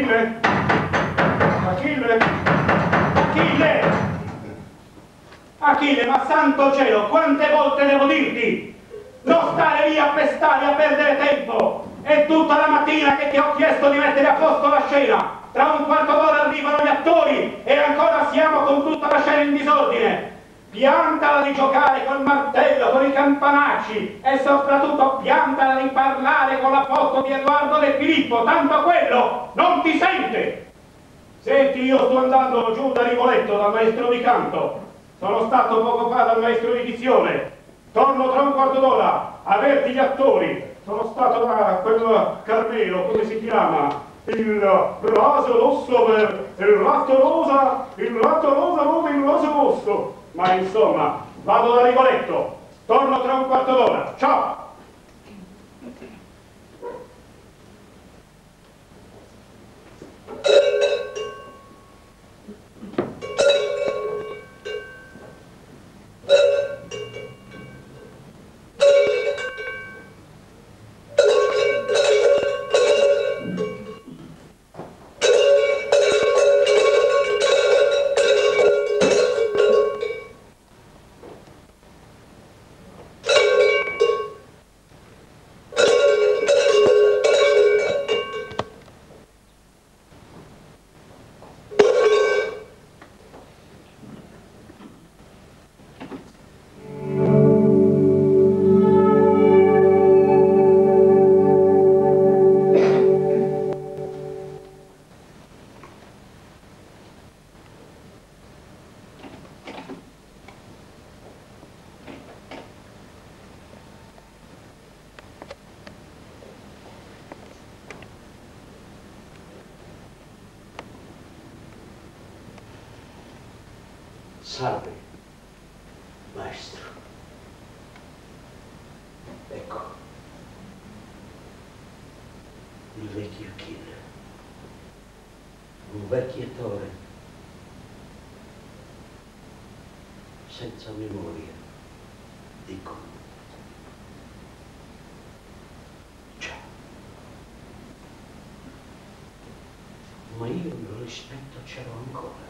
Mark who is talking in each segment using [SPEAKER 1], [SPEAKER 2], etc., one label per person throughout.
[SPEAKER 1] Achille? Achille? Achille! Achille, ma santo cielo, quante volte devo dirti? Non stare lì a pestare, a perdere tempo! È tutta la mattina che ti ho chiesto di mettere a posto la scena! Tra un quarto d'ora arrivano gli attori e ancora siamo con tutta la scena in disordine! Piantala di giocare col martello, con i campanacci e soprattutto piantala di parlare con la foto di Edoardo De Filippo, tanto quello non ti sente! Senti, io sto andando giù da Rigoletto, dal maestro di canto. Sono stato poco fa dal maestro di dizione. Torno tra un quarto d'ora a averti gli attori. Sono stato da quel Carmelo, come si chiama? Il raso rosso per il ratto rosa, il ratto rosa come il roso rosso. Ma insomma, vado da Rigoletto. Torno tra un quarto d'ora. Ciao!
[SPEAKER 2] Salve, maestro. Ecco, il vecchio Achille, un vecchio attore, senza memoria, dicono. Già. Ma io il rispetto ce l'ho ancora.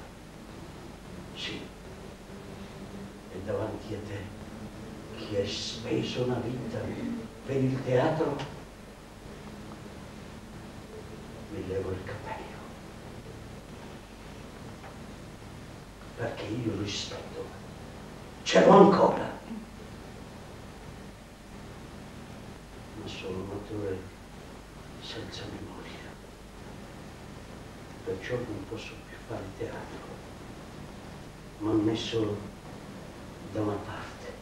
[SPEAKER 2] Sì. E davanti a te, chi ha speso una vita per il teatro, mi levo il cappello. Perché io rispetto ce l'ho ancora. Ma sono un attore senza memoria. Perciò non posso più fare teatro. M'han messo da una parte.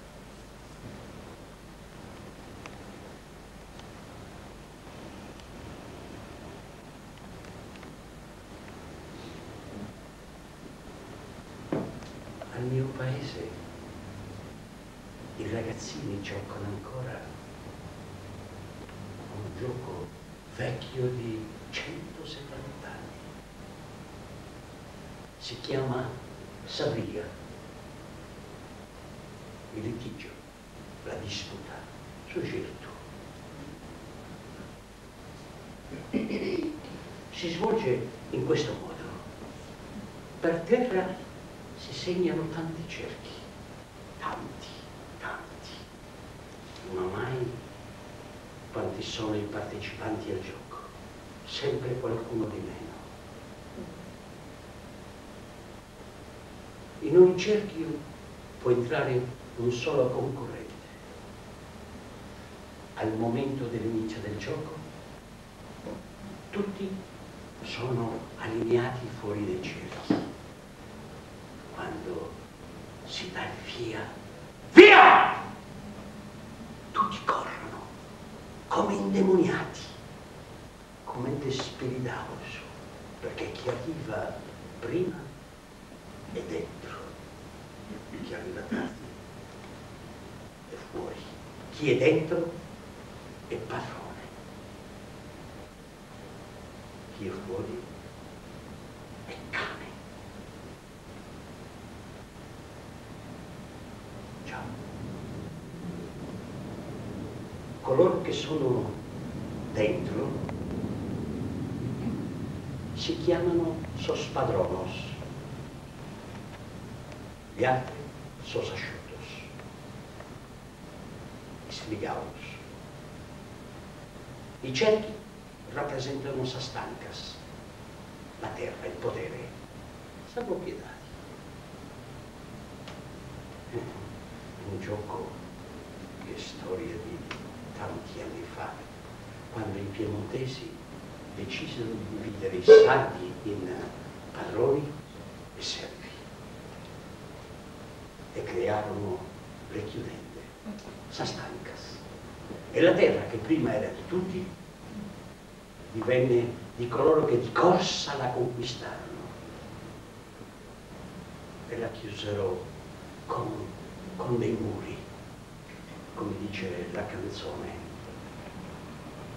[SPEAKER 2] Al mio paese i ragazzini giocano ancora un gioco vecchio di 170 anni. Si chiama Sabria. Il litigio, la disputa, su Girtu. Si svolge in questo modo. Per terra si segnano tanti cerchi, tanti, tanti, ma mai quanti sono i partecipanti al gioco, sempre qualcuno di meno. In un cerchio può entrare un solo concorrente. Al momento dell'inizio del gioco, tutti sono allineati fuori dai cerchi. Quando si dà il via, via! Tutti corrono come indemoniati, come desperidaos, perché chi arriva prima è dentro, chi arriva tardi è fuori, chi è dentro è padrone, chi è fuori è cane. Ciao. Coloro che sono dentro Si chiamano sos padronos, gli altri sos asciutos, is frigaulos. I cerchi rappresentano sas tancas, la terra, il podere, sa propriedadi. Unu gioco chi est storia di tanti anni fa, quando i piemontesi decisero di dividere i sardi in padroni e servi e crearono le chiudende, sas tancas. E la terra che prima era di tutti divenne di coloro che di corsa la conquistarono e la chiusero con, con dei muri, come dice la canzone.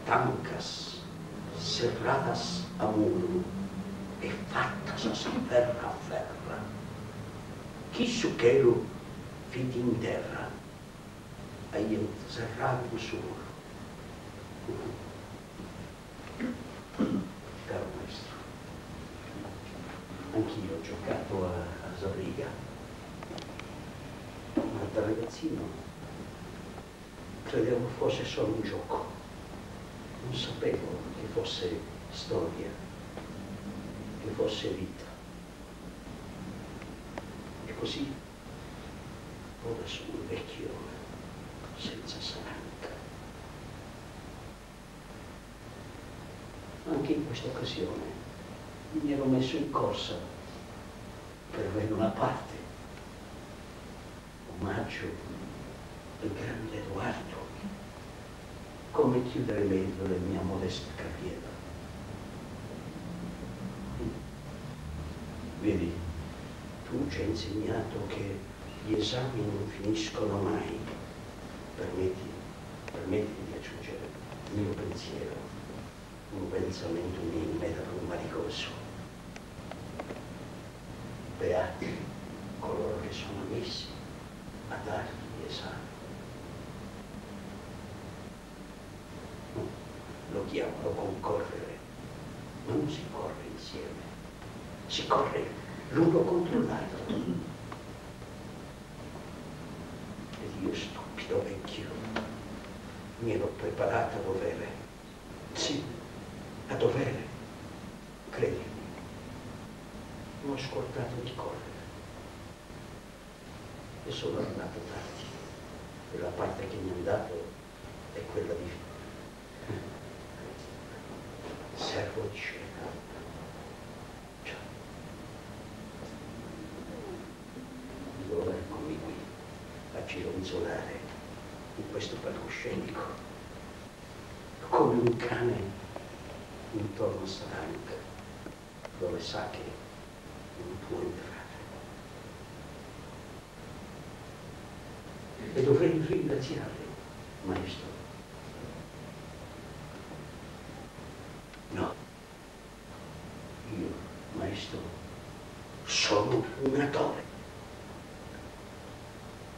[SPEAKER 2] Tancas serradas a muru e fattas a s'afferra afferra, chi su chelu fit in terra aiant serradu cussu muru. Caro maestro, anch'io ho giocato a a sa briga, ma da ragazzino credevo fosse solo un gioco, non sapevo che fosse storia, che fosse vita. E così ora sono vecchio senza s'anca. Anche in questa occasione mi ero messo in corsa per avere una parte. Omaggio al grande Edoardo. Come chiudere meglio la mia modesta carriera? Vedi, tu ci hai insegnato che gli esami non finiscono mai. Permetti, permettimi di aggiungere il mio pensiero, unu pensamentu miu meda prus marigosu. Beati coloro che sono ammessi a dare gli esami. Lo chiamano concorrere, ma non si corre insieme, si corre l'uno contro l'altro. Ed io, stupido vecchio, mi ero preparato a dovere. Sì, a dovere, credimi. Ma ho scordato di correre. E sono arrivato tardi. E la parte che mi han dato è quella di servo di scena. Già. Ed ora eccomi qui a gironzolare in questo palcoscenico come un cane intorno a sa tanca dove sa che non può entrare. E dovrei ringraziarle, maestro. No, io, maestro, sono un attore.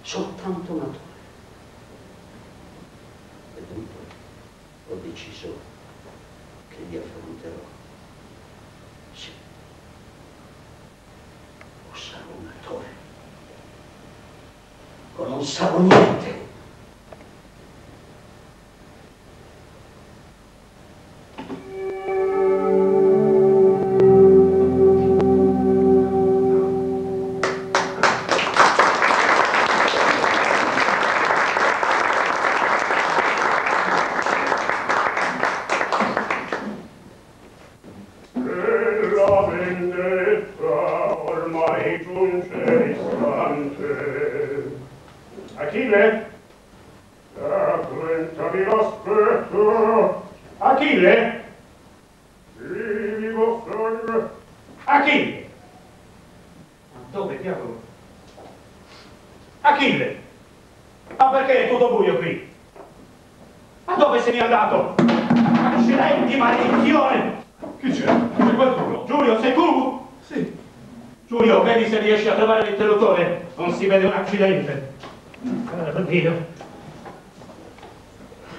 [SPEAKER 2] Soltanto un attore. E dunque ho deciso che li affronterò. Sì. O sarò un attore o non sarò niente.
[SPEAKER 3] La vendetta ormai giunge istante. Achille? Da trent'anni l'aspetto. Achille? Sì, vivo sangue. Achille! Ma dove diavolo? Achille! Ma perché è tutto buio qui? Ma dove se n'è andato? Accidenti, maledizione!
[SPEAKER 4] Chi c'è? C'è qualcuno?
[SPEAKER 1] Giulio, sei tu?
[SPEAKER 4] Sì.
[SPEAKER 1] Giulio, vedi se riesci a trovare l'interruttore. Non si vede un accidente. Oddio.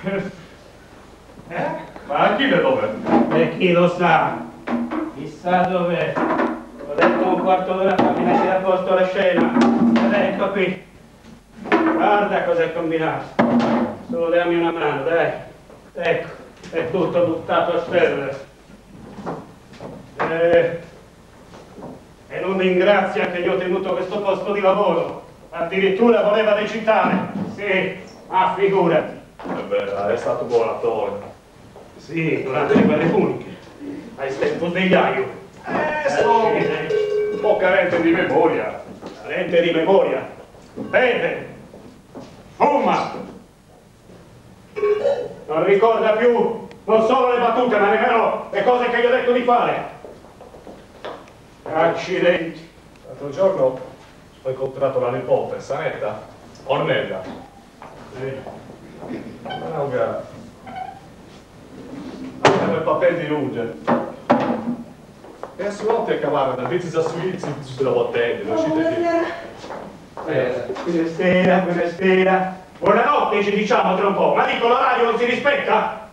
[SPEAKER 1] Eh?
[SPEAKER 4] Ma Achille dov'è?
[SPEAKER 1] E chi lo sa? Chissà. Chissà dov'è. Ho detto un quarto d'ora fa di mettere a posto la scena. Ed ecco qui. Guarda cosa è combinato. Solo dammi una mano, dai. Ecco, è tutto buttato a terra. Eh, e non ringrazia che gli ho tenuto questo posto di lavoro. Addirittura voleva recitare. Sì, ma figurati.
[SPEAKER 4] Eh beh, è stato buon attore.
[SPEAKER 1] Sì, durante le guerre puniche. Ai tempo svegliaio.
[SPEAKER 4] Sono un po' carente di memoria.
[SPEAKER 1] Carente di memoria. Beve. Fuma. Non ricorda più non solo le battute, ma nemmeno le cose che gli ho detto di fare. Accidenti.
[SPEAKER 4] L'altro giorno ho incontrato la nipote, Sanetta, Ornella. Lauga. Aveva il papel di luce. E a sua volta a cavare da Vizzi a Suizi sulla bottega, lo
[SPEAKER 1] Buonasera. Buonasera, buonasera. Buonanotte ci diciamo tra un po', ma dico l'orario non si rispetta?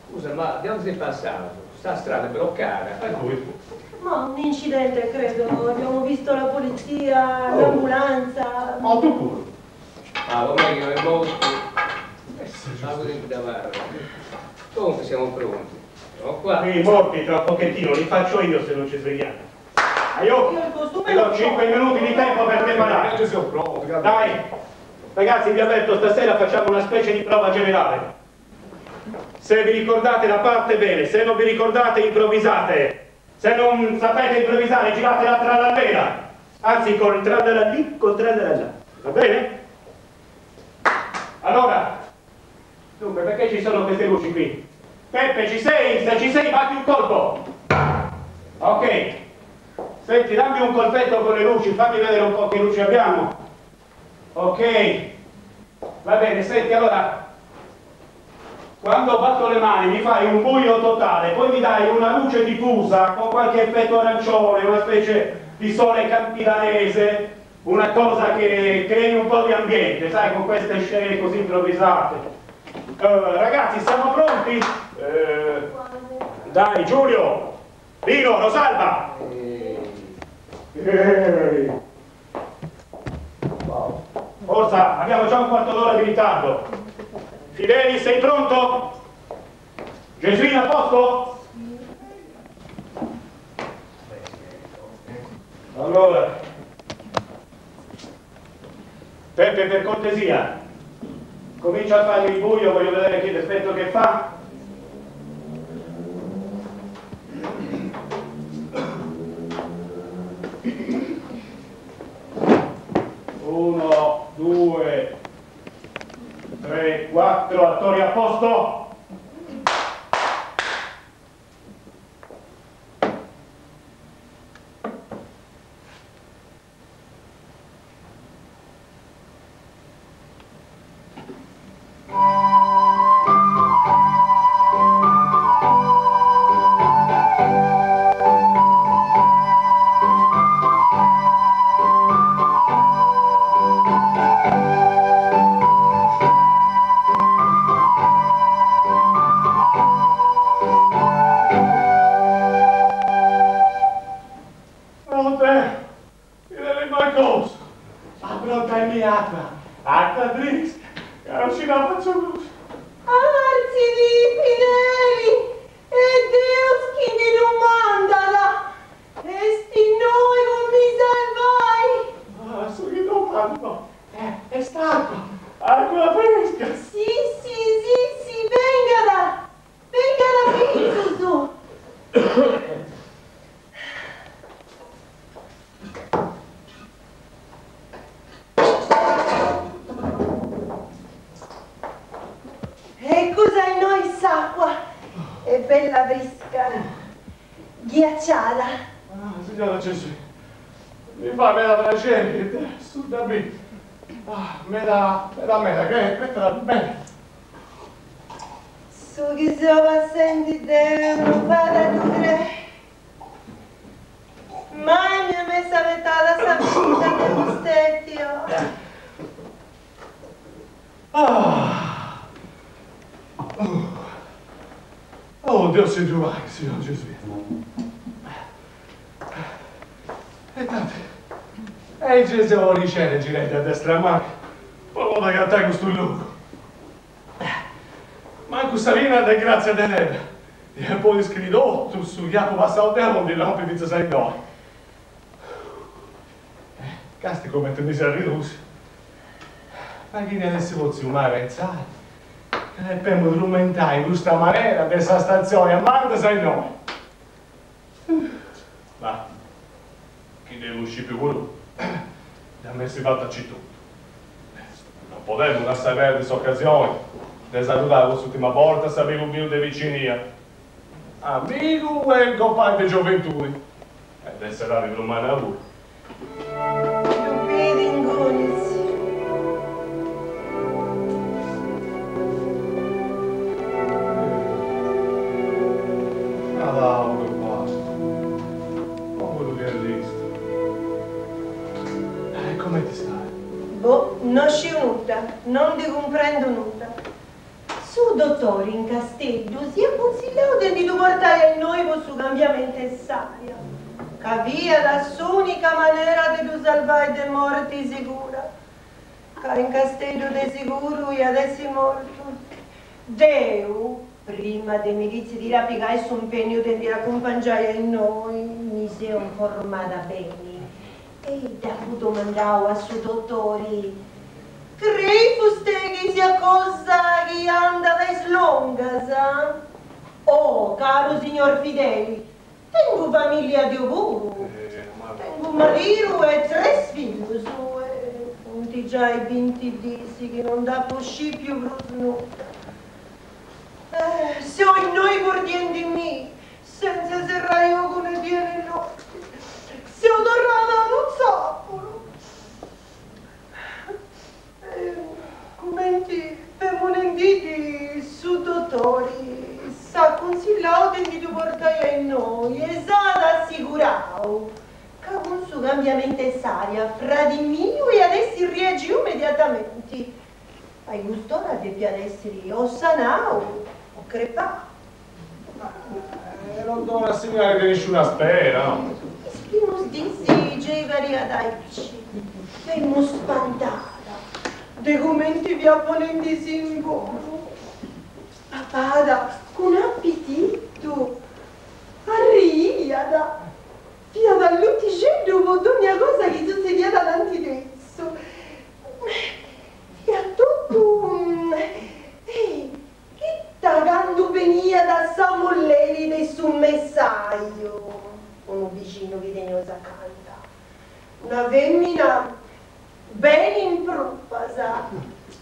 [SPEAKER 2] Scusa, ma di dove sei passato? Sta strada è bloccata.
[SPEAKER 4] Per cui?
[SPEAKER 5] Ma un incidente, credo. Abbiamo visto la polizia, l'ambulanza.
[SPEAKER 4] Ma tu pure.
[SPEAKER 2] Ah, va meglio nel bosco. Comunque siamo pronti. Siamo qua.
[SPEAKER 1] I morti tra un pochettino li faccio io se non ci svegliamo. Io,
[SPEAKER 5] Io il costume
[SPEAKER 1] ti do
[SPEAKER 5] lo so.
[SPEAKER 1] 5 minuti di tempo per preparare.
[SPEAKER 4] Io sono pronto, guarda.
[SPEAKER 1] Dai, ragazzi, vi avverto, stasera facciamo una specie di prova generale. Se vi ricordate la parte bene, se non vi ricordate improvvisate. Se non sapete improvvisare girate la trallallera. Anzi, col trallala lì, col trallala là. Va bene? Allora, dunque, perché ci sono queste luci qui? Peppe, ci sei? Se ci sei, batti un colpo. Ok. Senti, dammi un colpetto con le luci, fammi vedere un po' che luci abbiamo. Ok. Va bene, senti, allora, quando batto le mani mi fai un buio totale, poi mi dai una luce diffusa con qualche effetto arancione, una specie di sole campidanese, una cosa che crei un po' di ambiente, sai, con queste scene così improvvisate. Ragazzi, siamo pronti? Dai, Giulio, Lino, Rosalba! Ehi. Forza, abbiamo già un quarto d'ora di ritardo. Fideli, sei pronto? Gesuina, a posto? Allora, Peppe, per cortesia, comincia a fargli il buio, voglio vedere che effetto che fa. Uno, due, tre, quattro, attori a posto.
[SPEAKER 4] Pronte? Fideli Marcos. Pronta è mia acqua. Acqua fresca. Non ci la faccio più.
[SPEAKER 5] Arzidi, fideli, e Deus chi mi lo mandala, e sti noi non mi salvai.
[SPEAKER 4] Ah, so che non parlo. È st'acqua. Acqua fresca.
[SPEAKER 5] Sì, sì, sì, sì, vengala, vengala qui, su. E cosa in noi s'acqua? È bella fresca, ghiacciata.
[SPEAKER 4] Ah, signora Gesù, mi fa mela piacere, su da me. Ah, mela, mela, mela, che è da bene.
[SPEAKER 5] Su che si va senti te, non fa da tu cre. Mai mi ha messa vetata sa vita de mustetio.
[SPEAKER 4] Ah. Oh, oh, Dio si giuva, signor Gesù. E gei seu orixedda girendi a destra e a manca po podi agatai custu logu. Mancu sa Rina de Grazia Deledda iat podi scriri totu su chi apu passau deu po ndi lompi fintzas a innoi. Casti cumenti mi seu arridùsiu. Ma chini at essi potziu mai pentzai ca depemu trumentai in custa manera de sa statzioni a Mandas a innoi? Ma chi dd'emu scipiu puru dd'am'essi fatu acetotu. Non podemu lassai perdi s'ocasioni de saludai po s'ùrtima borta s'amigu miu de picinia, amigu e compai de gioventudi e de s'edadi prus manna puru.
[SPEAKER 5] Ddu bidi ingunis.
[SPEAKER 4] Nadau che pasu. Poberu che tristu. E comenti stai?
[SPEAKER 5] Boh, no sciu nudda, no ndi cumprendu nudda. Su dottori in Casteddu s'iat cunsillau de ndi ddu portai a innoi po su cambiamentu 'e s'aria, ca fiat s'unica manera de ddu salvai de morti sigura, ca in Casteddu de siguru iat essi mortu. Deu, prima de mi ditzidiri a pigai s'impegnu de ndi acumpangiai a innoi, mi seu informada beni E dd'apu domandau a su dotori, Crei fustei chi siat cosa chi andat a is longas? Oh, caru signor Fideli, tengu familia deu puru, tengu maridu e tres fillus e funt giai binti dis chi non nd'apu scipiu prus nudda. Seu innoi cordiendimì Senza serrai ogu ne die ne notti seu torrada unu tzòpulu. E cumenti femu nendiddi su dotori s'at cunsillau de ndi ddu portai a innoi e s'at assigurau ca cun su cambiamentu 'e s'aria fradi miu iat essi reagiu immediatamenti. A cust'ora depiat essiri o sanau o crepau.
[SPEAKER 4] Ma non donat signali de nisciuna spera, no?
[SPEAKER 5] Is primus dis gei pariat aici, femu spantada de cumenti fiat ponendisì in bonu. Papada cun apititu, arriiat, fiat allutixeddu po dogna cosa chi sutzediat ananti de issu. Fiat totu Ita candu beniat sa mulleri de su messaju, unu bixinu chi teneus acanta, una femina beni in prupas,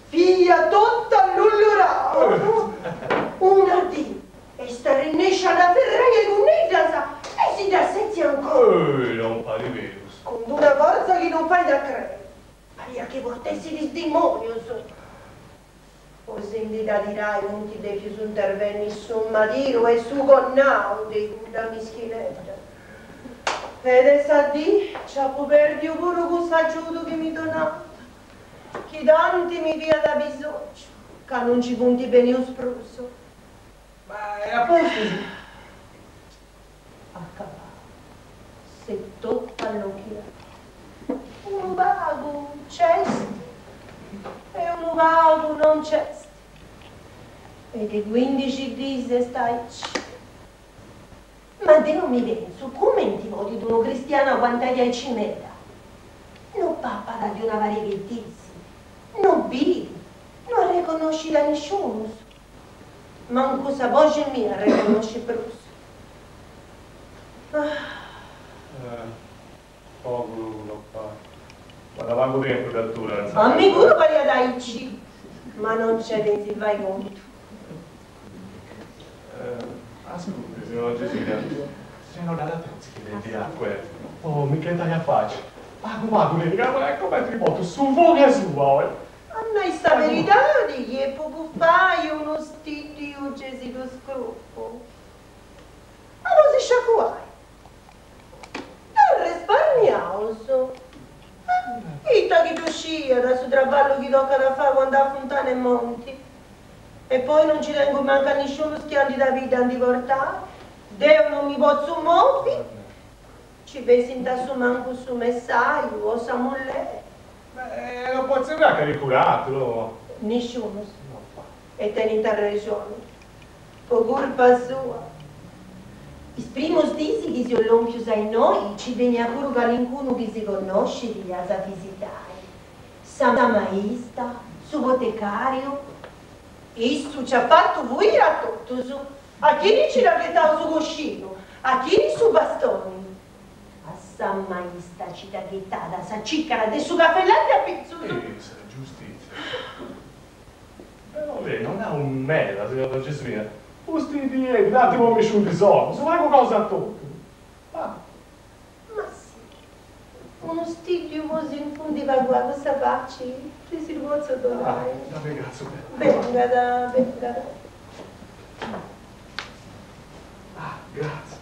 [SPEAKER 5] fiat totu allullurau. Una dì est arrennescia a dd'aferrai a is gunneddas e si dd'at setzia ancora.
[SPEAKER 4] Ei, non parit berus.
[SPEAKER 5] Cun d'una fortza chi non fait a crei, pariat chi portessit is dimonius. Po si ndi dda tirai funt depius intervenni su maridu e su connau de cudda mischinedda. E de sa dì nci apu perdiu puru cuss'agiudu chi mi donànt, chi tanti mi fiat abisongiu, ca non nci funt benius prus.
[SPEAKER 4] Ma e a pustis?
[SPEAKER 5] Acabau, s'est totu allochiau. Unu pagu nc'est e unu pagu no nc'est. E de cuindixi dis est aici. Ma deu mi pentzu, cumenti podit unu cristianu aguantai aici meda? No papat de una pariga 'e dis, no biri, no arreconnoscit a nisciunus. Mancu sa boxi mia arreconnoscit prus.
[SPEAKER 4] Ah. Pòburu gopai. Ma da pagu tempus dd'aturat.
[SPEAKER 5] A mei puru pariat aici, ma non nc'est de si fai contu.
[SPEAKER 4] Ascurti, signora Cecilia, si no dd'at tenzi chi acua po mi caentai a faci. Pagu pagu nedi ca comenti portu su fogu asuba oi.
[SPEAKER 5] A nai sa beridadi chi epu bufai unu stiddiu gei si ddu scrupu. Ma po si sciacuai. Dd'arresparmiaus. Ita chi ddu sciat su traballu chi tocat a fai po andai a Funtana 'e Monti. E poi non nci tengu mancu a nisciunus chi andit a bidda a ndi portai. Deu non mi potzu movi. Ci bessint a su mancu su messaju o sa mulleri.
[SPEAKER 4] Beh, no potzu nai calincun'atru.
[SPEAKER 5] Nisciunus. E tenint arrexoni. Po curpa sua. Is primus dis chi seus lompius a innoi ci beniat puru calincunu chi si connoscit a s'avisitai. Sa maista, su potecariu. Issu ci at fatu fuiri a totus. A chini ci dd'at ghetau su coscinu, a chini su bastoni. A sa maista ci dd'at ghetada sa cìcara de su cafelati a pitzus.
[SPEAKER 4] E sa giustìtzia. Però lei non at meda, signora Gesuina, custu dietro, un attimo mi sciundi is ogus, pagu cosa a totu. Ma.
[SPEAKER 5] Ma si. Unu stìddiu po si infundi pagu pagu sa faci, ti si ddu potzu donai.
[SPEAKER 4] Ah, dd'arringratziu
[SPEAKER 5] meda. Bengat, bengat.
[SPEAKER 4] Ah, gratzias.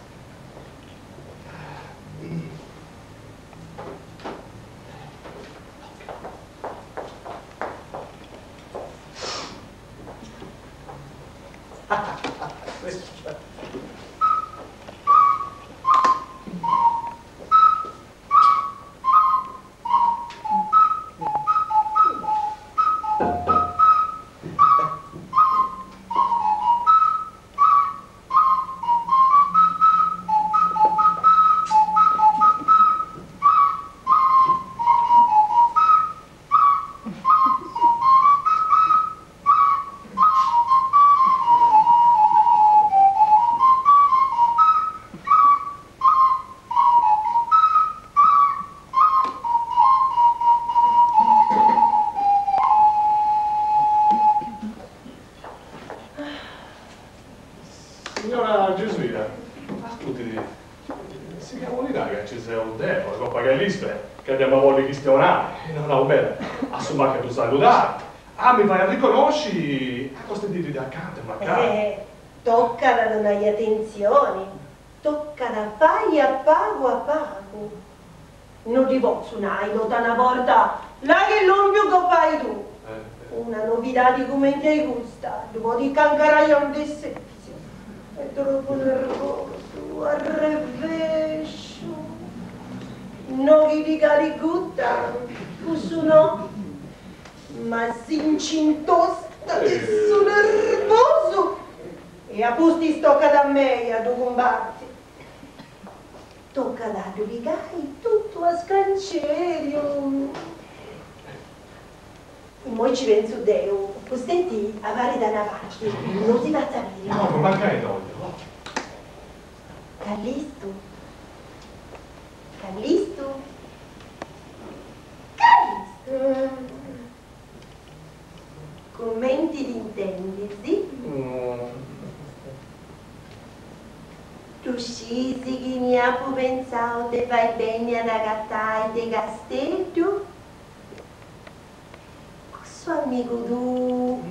[SPEAKER 4] Signora Gesuina, ascurtit, si ch'at bolli nai ca nci seu deu, sa gopai Callistu, ca dd'emu a bolli chistionai, no nau meda, a su mancu a ddu saludai, a mi fai arriconnosci, acostendiddi de acanta mancai.
[SPEAKER 5] Eh, tocat a donai atentzioni, tocat a fai a pagu a pagu. No ddi potzu nai totu a una borta, là chi est lompiu gopai tuu. Una novidadi cumenti ai custa ddu podit cancarai aundi est setziu. Est tropu nervosu, arrevesciu. No chi ddi calit guta, cussu no, ma si nci intostat de su nervosu e a pustis tocat a mei a ddu cumbati. Tocat a ddu pigai totu a scanceriu. Immoi ci pentzu deu, vostei abarrit a una parti, non si fatzat biri.
[SPEAKER 4] No, mancai no.
[SPEAKER 5] Callistu? Callistu? Callistu? Cumenti t'intendis? Ddu scis chini apu pentzau de fai benni a t'agatai de Casteddu? Cussu amigu tuu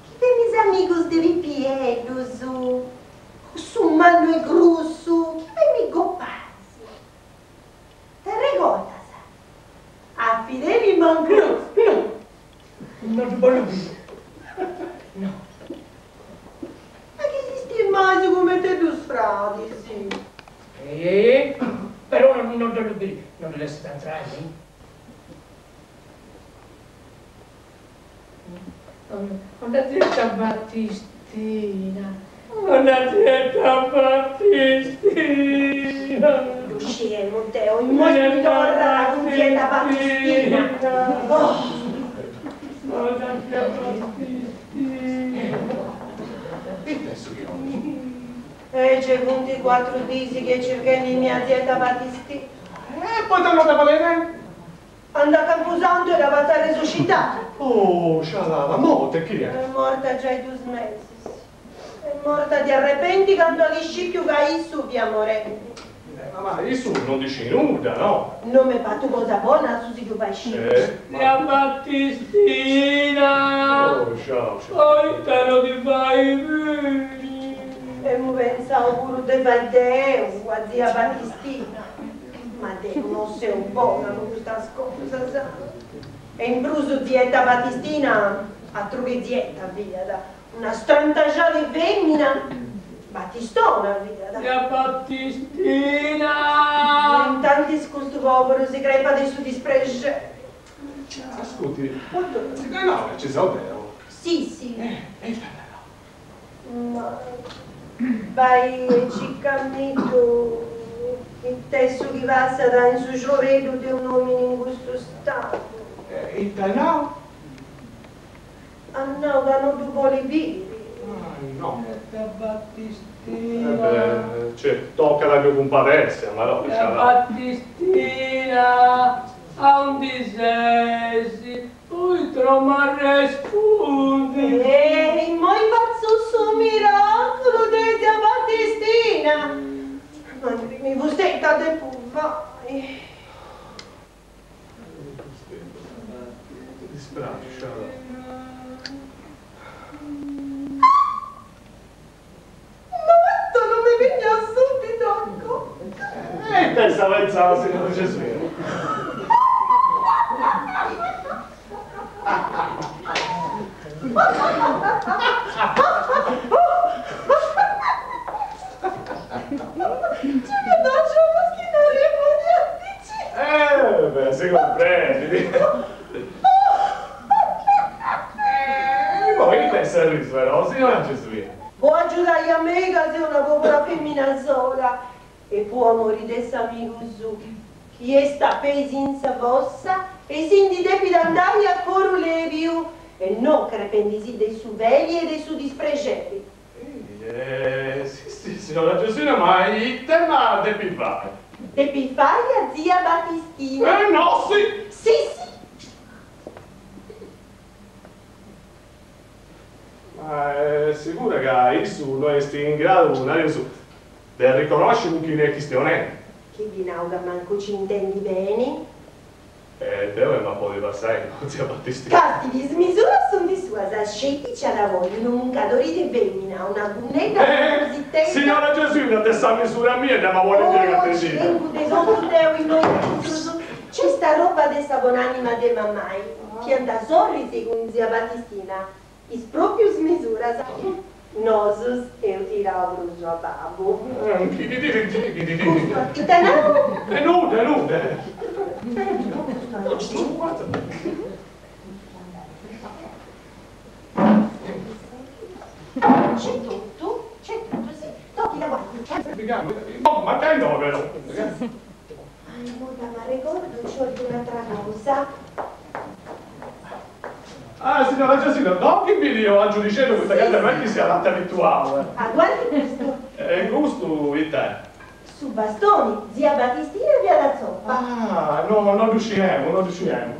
[SPEAKER 5] chi femis amigus de pipieddus, cussu mannu e grussu chi femis gopais. T'arregordas? A Fideli Mangrus.
[SPEAKER 6] No ddu bollu biri. No.
[SPEAKER 5] Ma chi si stimais cumenti dus fradis.
[SPEAKER 6] E però no ddu 'ollu biri, no ddu lessat intrai. Una zietta Battistina, una zietta Battistina.
[SPEAKER 5] Ddu sciemu deu, immoi mi torrat cun zietta Battistina. Oh.
[SPEAKER 6] Una zia Battistina.
[SPEAKER 4] Ita est su chi 'olis?
[SPEAKER 5] E ce funt cuatru dis chi est circhendi mia zietta Battistina.
[SPEAKER 4] E poita no dda fadeis?
[SPEAKER 5] Andat a campusantu e dda fatzu arresuscitai.
[SPEAKER 4] Oh, scialada, morta chi est?
[SPEAKER 5] Est morta giai dus mesis. Est morta di arrepenti candu at iscipiu ca issu fiat morendi.
[SPEAKER 4] Ma ma issu non ndi scit nudda, no?
[SPEAKER 5] No m'est partu cosa bona su si ddu fai sciri.
[SPEAKER 4] Eh, ma.
[SPEAKER 6] Zia Battistina!
[SPEAKER 4] Oh, sciau, sciau.
[SPEAKER 6] Poita no ti fai biri?
[SPEAKER 5] Emu pentzau puru de fai deu a zia Battistina, ma deu no seu bona po custas cosas. E in prus zietta Battistina, atru chi zietta fiat, una strantaxada 'e femina! Battistona fiat.
[SPEAKER 6] Zia Battistina!
[SPEAKER 5] Ma intantis custu poberu si crepat de su disprexeri.
[SPEAKER 4] Ascurti, poita no ci seu deu?
[SPEAKER 5] Sissi.
[SPEAKER 4] E ita nau?
[SPEAKER 5] Ma bai e circamiddu it'est su chi passat in su cioreddu de un'omini in custu stadu.
[SPEAKER 4] E ita nau?
[SPEAKER 5] At nau ca no ddu bolit biri.
[SPEAKER 4] Ah, no.
[SPEAKER 6] Zia Battistina.
[SPEAKER 4] Eh beh, certu, tocat a ddu cumpadessi, a Madonna.
[SPEAKER 6] Zia Battistina, aundi ses? Poita no m'arrespundis?
[SPEAKER 5] E immoi fatzu su miraculu de zia Battistina. Ma mi fustei ita depu fai.
[SPEAKER 4] Ti dispraxit, sciada.
[SPEAKER 5] Ma poita non mi benit subitu a conca?
[SPEAKER 4] E ita est sa pentzada, signora Gesuina? Eh beh, si cumprendit. E immoi ita est s'arrisu però, signora Gesuina?
[SPEAKER 5] Po agiudai a mei ca seu una pobera femina sola e po amori de s'amigu suu chi est a peis in sa fossa e si ndi depit andai a coru lebiu e no crependisì de su feli e de su disprexeri.
[SPEAKER 4] Eh, si si, signora Gesuina, ma ite m'at a depi fai?
[SPEAKER 5] Depi fai a zia Batistina.
[SPEAKER 4] Eh, no, si!
[SPEAKER 5] Si si!
[SPEAKER 4] Ma est sigura ca issu no est in gradu, nareus, de arriconnosci cun chini est chistionendi?
[SPEAKER 5] Chi ddi nau ca mancu ci intendit beni?
[SPEAKER 4] E deu emu a podi passai, no, zia Battistina?
[SPEAKER 5] Casti, is misuras sunt suas, sceti ci at a bolli unu muncadori de femina, una gunnedda, una cositedda.
[SPEAKER 4] Signora Gesuina, de sa misura mia nd'amu a bolli biri
[SPEAKER 5] Oh, ci
[SPEAKER 4] ca
[SPEAKER 5] tengu de totu deu innoi aintru, nc'est arroba de sa bonanima de mamai, fiant sorris cun zia Battistina, Is proprius misuras. Nosus eus tirau prus a babbu. Custu ita nau?
[SPEAKER 4] E nudda, e nudda.
[SPEAKER 5] C'è totu, c'è totu, si. Tochi da guardi.
[SPEAKER 4] Mancai no, però.
[SPEAKER 5] Immoi ca m'arregordu nci 'olit un'atra cosa.
[SPEAKER 4] Ah, signora Gesuina, no chi biri a giudiceddu poita ca deu no est chi sia tanti abituau, eh.
[SPEAKER 5] Aguardi custu.
[SPEAKER 4] E custu ita est?
[SPEAKER 5] Su bastoni, zia Batistina fiat zopa.
[SPEAKER 4] Ah, no, no ddu sciemu, no ddu sciemu.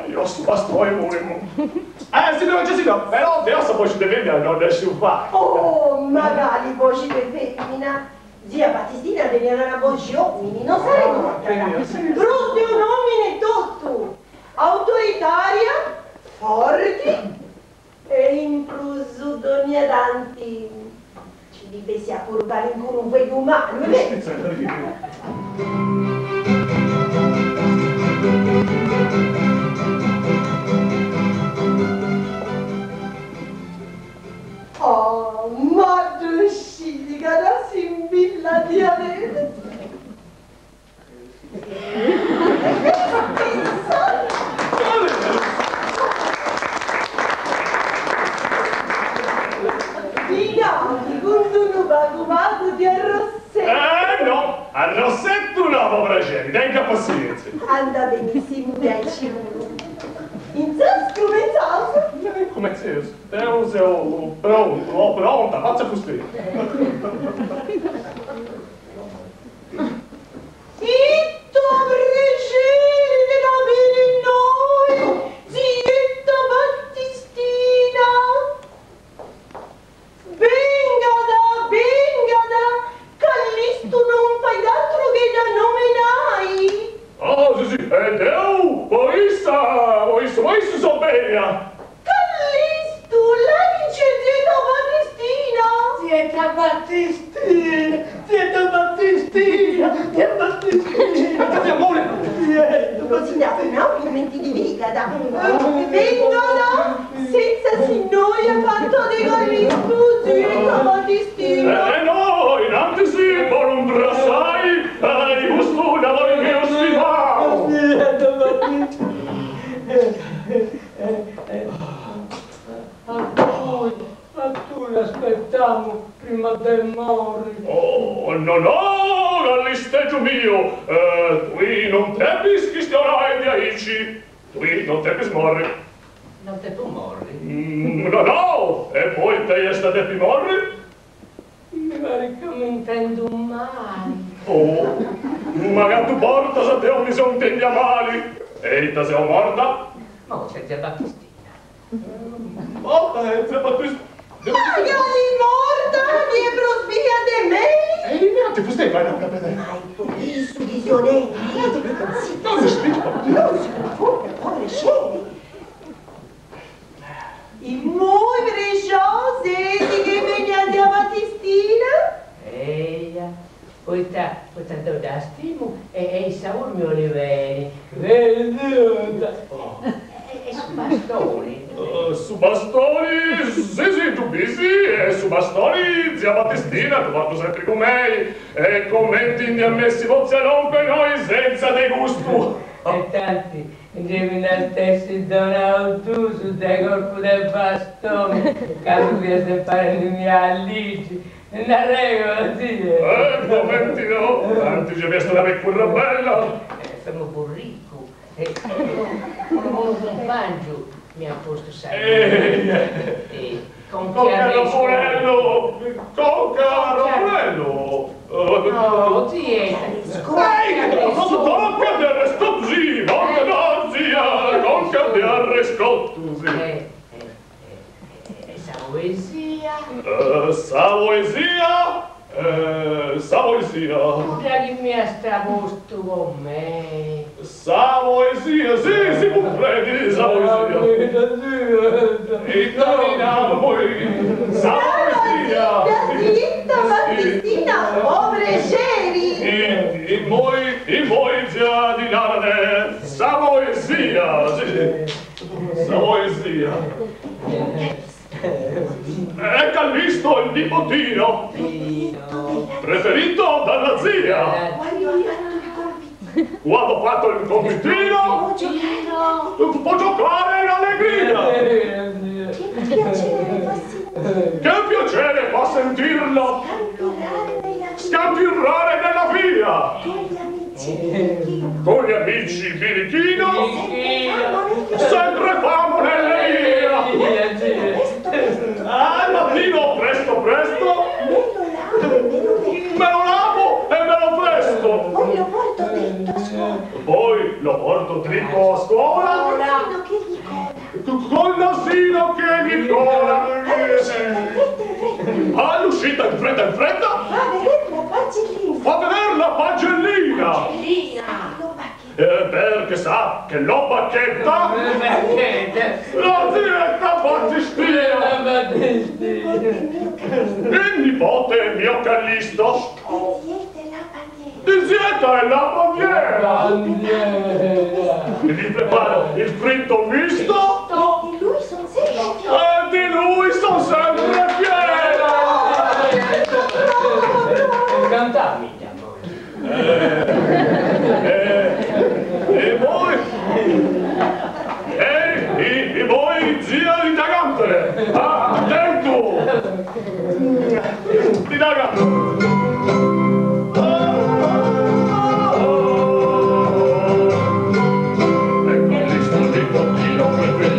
[SPEAKER 4] Io su bastoni puru. Eh, signora Gesuina, però deu sa boxi de femina no dda sciu fai.
[SPEAKER 5] Oh, ma cali boxi de femina? Zia Batistina teniat una boxi 'e omini, no s'arregordat? Prus de un'omini etotu! Autoritaria, forti e in prus dònnia tanti nci ddi bessiat puru calincunu fueddu malu, est beru? Oh, ma ddu scit ca dd'assimbillat diaderus? Ddi nau chi cun d'unu pagu pagu de arrossettu.
[SPEAKER 4] Eh no, arrossettu no, po praxeri, tenga passientzia.
[SPEAKER 5] Andat benissimu diaici puru. Intzandus cumentzaus?
[SPEAKER 4] Cumentzeus. Deu seu prontu o pronta, fatza fustei.
[SPEAKER 5] Ita prexeri de dda biri innoi, zietta Battistina! Bengada, bengada, Callistu non fait atru che dda nomenai!
[SPEAKER 4] Oh, si, si, e deu po issa, po issu, po issu so benia!
[SPEAKER 5] Callistu, là nc'est zietta Battistina!
[SPEAKER 6] Zietta Battistina, zietta Battistina, zietta Battistina.
[SPEAKER 4] Amore!
[SPEAKER 6] Zietta
[SPEAKER 5] Così no, commenti di vita da vengono senza signoria fatto dei Callisto, zitta Battistina.
[SPEAKER 4] Eh no, innanti sì, por un brassai, e gusto l'amore mio stimao.
[SPEAKER 6] A tu l'aspettiamo prima del morri.
[SPEAKER 4] Oh, no, no, all'isteggio mio, qui non tepis chistionai di aici, qui non tepis morri.
[SPEAKER 2] Non te può morri?
[SPEAKER 4] No, no, e poi te esta depi morri?
[SPEAKER 6] Mi pare che mi intendo male.
[SPEAKER 4] Oh, ma che tu portas a te un son tendia mali, e te sei morta?
[SPEAKER 2] Ma c'è zia Battistina.
[SPEAKER 4] Morta è zia Battistina.
[SPEAKER 5] Magali morta, mi è prospia de me.
[SPEAKER 4] E niente, fu stai vai a vedere.
[SPEAKER 5] Ma il su visioneri.
[SPEAKER 4] Non si spinge.
[SPEAKER 5] Non si confonde con le scene. I muy preciosi che venia zia Battistina.
[SPEAKER 6] Eia, poita, poita da stimo e e saur mi oliveri. Veduta.
[SPEAKER 2] E su bastoni.
[SPEAKER 4] Su bastoni, sì sì, tu bisi, e su bastoni, zia Battistina, tu fatto sempre con me, e commenti ne ammessi vozialon per noi senza de gusto.
[SPEAKER 6] E tanti, devi stessi donautusu dai corpo del bastone, caso vi se fare di mia Alice, una regola, sì.
[SPEAKER 4] Commenti no, tanti ci visto la vecchia bella.
[SPEAKER 2] Sono burrico, e un compagno mi ha posto sempre.
[SPEAKER 4] Con caro Forello, con caro Forello.
[SPEAKER 2] No, zietta.
[SPEAKER 4] Ehi, tocca di arrescottusi, tocca da zia, tocca di arrescottusi.
[SPEAKER 2] Sa poesia.
[SPEAKER 4] Sa poesia, sa poesia.
[SPEAKER 6] Pure che mi ha straposto con me.
[SPEAKER 4] Sa poesia, sì, si può credere, sa poesia. Italiano, poi, sa poesia.
[SPEAKER 5] Zitta, Battistina, povere ceri.
[SPEAKER 4] I voi zia di Narane, sa poesia, sì, sa poesia. E Callisto il nipotino, preferito dalla zia. Quando ha fatto il compitino, può giocare in allegria.
[SPEAKER 5] Che piacere fa sentirlo.
[SPEAKER 4] Che piacere fa sentirlo. Scampirrare nella via. Con gli amici birichino. Sempre famo nelle via. Al mattino presto presto. Me lo lavo e me lo presto.
[SPEAKER 5] Poi lo porto dritto a scuola.
[SPEAKER 4] Poi lo porto dritto a scuola.
[SPEAKER 5] Con il nasino che gli cola.
[SPEAKER 4] Con il nasino che gli cola.
[SPEAKER 5] All'uscita in fretta in fretta.
[SPEAKER 4] All'uscita in fretta in fretta.
[SPEAKER 5] Fa vedere la pagellina.
[SPEAKER 4] Fa vedere la pagellina.
[SPEAKER 5] Pagellina.
[SPEAKER 4] Perché sa che l'ho bacchetta. La zietta Battistina. Il nipote mio Callisto. Di zietta è la bandiera. Gli preparo il fritto misto.
[SPEAKER 5] E di lui son sempre fiera.
[SPEAKER 4] E di lui son sempre fiera.
[SPEAKER 6] Cantami,
[SPEAKER 4] E voi? E voi, zia di Dagante! Attento! Di Dagante! E Callisto il nipotino preferito.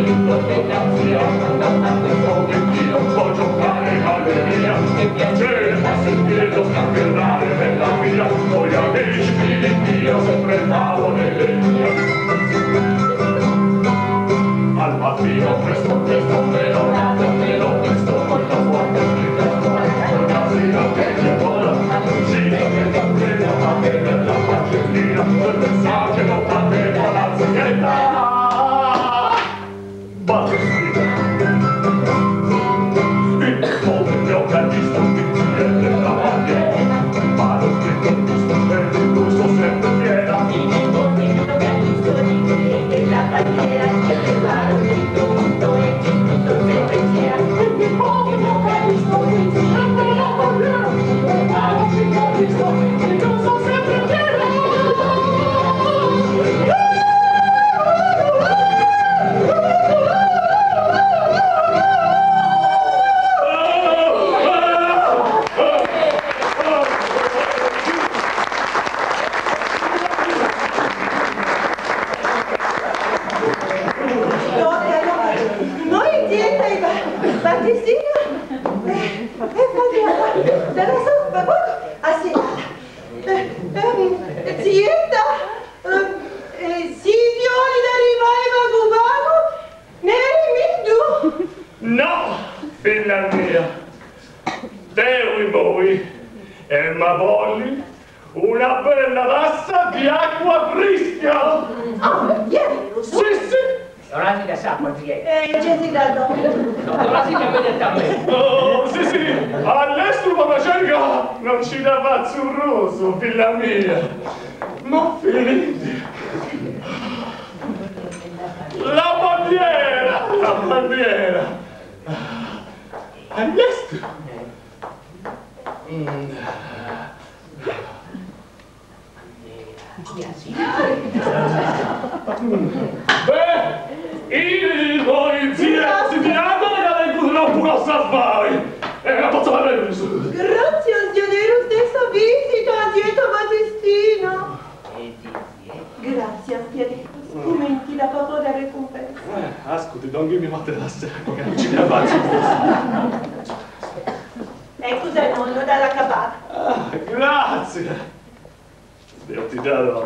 [SPEAKER 4] Ma bolli una bella tazza di acqua frisca!
[SPEAKER 5] Ah, ieri
[SPEAKER 4] Sì, sì!
[SPEAKER 2] Donasi da s'acqua, zietta.
[SPEAKER 5] Eh, ce si da do.
[SPEAKER 2] Donasi che vedete a me.
[SPEAKER 4] Oh, sì, sì, all'estero papà cerca non ci dà pazzurroso, figlia mia. Ma finiti. La bandiera, la bandiera. All'estero. Beh, il voi zia si fianco che non può salvare. E la posso fare.
[SPEAKER 5] Grazie a Zionero stessa visita, zietta Battistino. Grazie a Zionero, scommetti la papà da ricompensa.
[SPEAKER 4] Ascolti, non mi fate la sera, che non ci ne faccio.
[SPEAKER 5] Ecco se nonno dalla cabana.
[SPEAKER 4] Ah, grazie. Dio ti dà la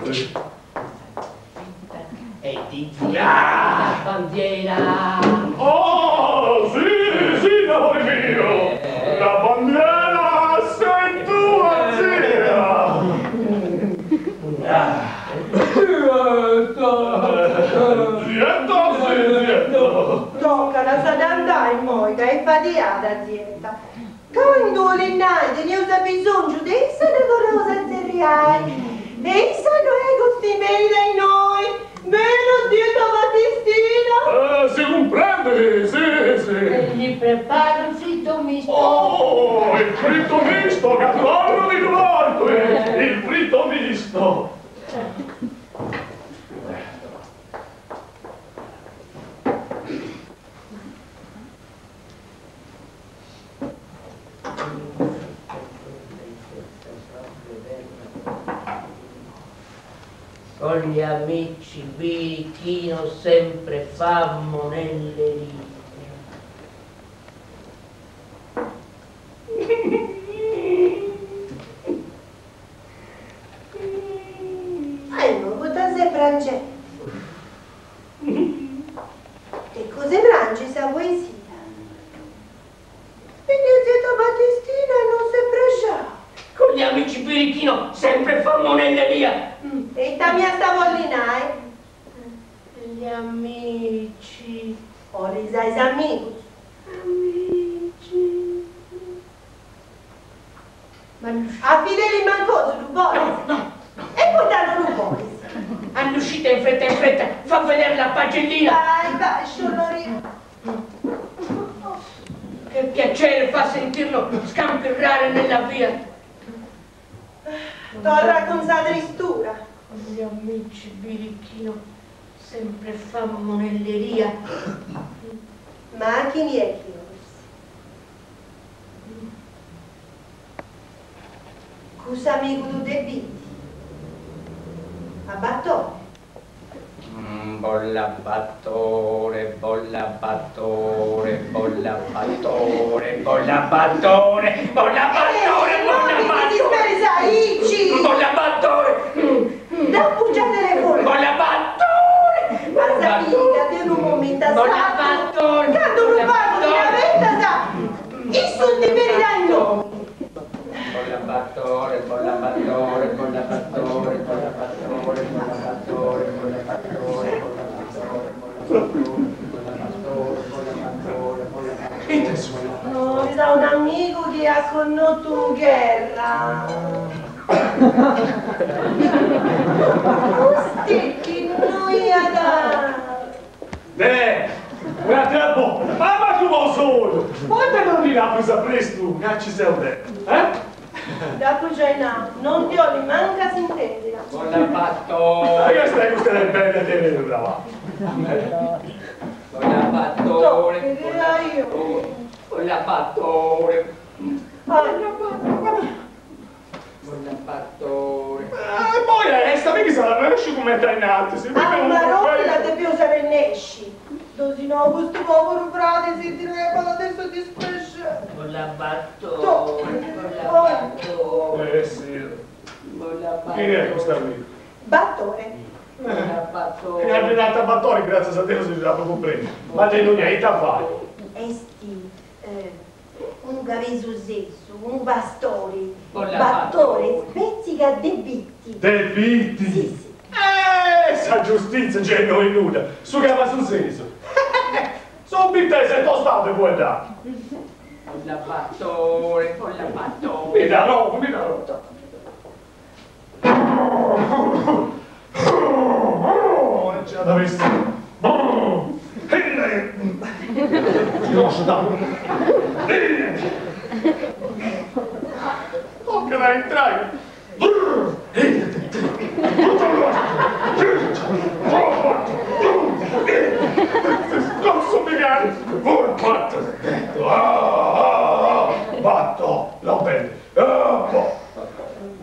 [SPEAKER 2] E di zietta la bandiera.
[SPEAKER 4] Oh, sì, sì, amore mio! La bandiera sei tua, zia! Zietta, sì, zietta!
[SPEAKER 5] Tocca la sa d'andare in moita e fadiata, zietta. Quando le nai ne usa bisogno di essa ne vorrei zerriai. Essa non è gusti bene dai noi. Vero, zietta Battistino?
[SPEAKER 4] Si comprende, sì, sì.
[SPEAKER 6] E gli preparo un fritto misto.
[SPEAKER 4] Oh, il fritto misto, che torno di volte! Il fritto misto!
[SPEAKER 6] Con gli amici birichino sempre fa monelleria.
[SPEAKER 5] Ai, ma cosa sei francese? E cosa frangi sa poesia? E mio zio Battistino non si è pregiato.
[SPEAKER 6] Con gli amici birichino sempre fa monelleria.
[SPEAKER 5] E ta mia stavollinai?
[SPEAKER 6] Gli amici.
[SPEAKER 5] Ora sai amici.
[SPEAKER 6] Amici. Ma
[SPEAKER 5] A Fideli mancoso, tu vuoi?
[SPEAKER 6] No, no.
[SPEAKER 5] E poi danno non vuoi.
[SPEAKER 6] All'uscita in fretta in fretta, fa vedere la pagellina.
[SPEAKER 5] Vai, vai, sciolloria.
[SPEAKER 6] Che piacere fa sentirlo scampirrare nella via.
[SPEAKER 5] Torra con sa tristura.
[SPEAKER 6] Con gli amici birichino sempre fa monelleria.
[SPEAKER 5] Ma chi è chi Cosa amico tu te vidi? A battone.
[SPEAKER 6] Bolla battore, bolla battore, bolla battore, bolla battore, bolla battore, bolla
[SPEAKER 5] battore. Ti dispersaici!
[SPEAKER 6] Bolla battore!
[SPEAKER 5] Da già telefono!
[SPEAKER 6] Bolla battore!
[SPEAKER 5] Ma sapete, di un momento
[SPEAKER 6] Bolla battore!
[SPEAKER 5] Quando un pago di una venta sa, i soldi per i danno!
[SPEAKER 6] Bolla battore, bolla battore, bolla battore, bolla battore, bolla battore, bolla battore, bolla battore, bolla battore, bolla battore, bolla battore.
[SPEAKER 5] No, mi sa un amico che ha connotto un guerra. Così noia da.
[SPEAKER 4] Beh, un tempo, ma come solo? Quando non dirà più presto, che ci sei te, eh?
[SPEAKER 5] Dopo già non ti ho manca sintesi.
[SPEAKER 6] Bolla battore.
[SPEAKER 4] Questa è questa è bella di brava.
[SPEAKER 6] Bolla battore. Bolla battore. Bolla battore.
[SPEAKER 4] E poi resta, perché sarà riuscito a mettere in alto.
[SPEAKER 5] Ah, ma rolla devi usare nesci. Dosi no, questo povero frate si direbbe adesso di spesce.
[SPEAKER 6] Bolla battore. Bolla battore.
[SPEAKER 4] Eh sì. Chi è questo amico?
[SPEAKER 5] Battore.
[SPEAKER 6] Bolla battore.
[SPEAKER 4] E ha arrivato a battore, grazie a Dio si dà proprio prima. Ma te non è da fare.
[SPEAKER 5] Esti, un cabesusesu, unu pastore, Battore spezziga de Bitti.
[SPEAKER 4] De Bitti?
[SPEAKER 5] Si, si.
[SPEAKER 4] Eh, sa giustizia gei no est nudda, su cabasusesu. Su bittesu est tostadu de fueddai.
[SPEAKER 6] Bolla Battore, bolla Battore.
[SPEAKER 4] Mi dda robu, mi dda robu. Toccat a intrai.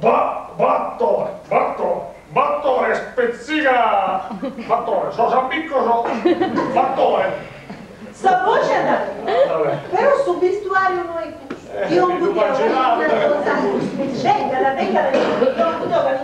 [SPEAKER 4] Battore, battore, battore, spezziga, battore, sos amicos, battore.
[SPEAKER 5] Sa voce andava Però su vestuario no est custu. Io non potevo una cosa. Venga, venga,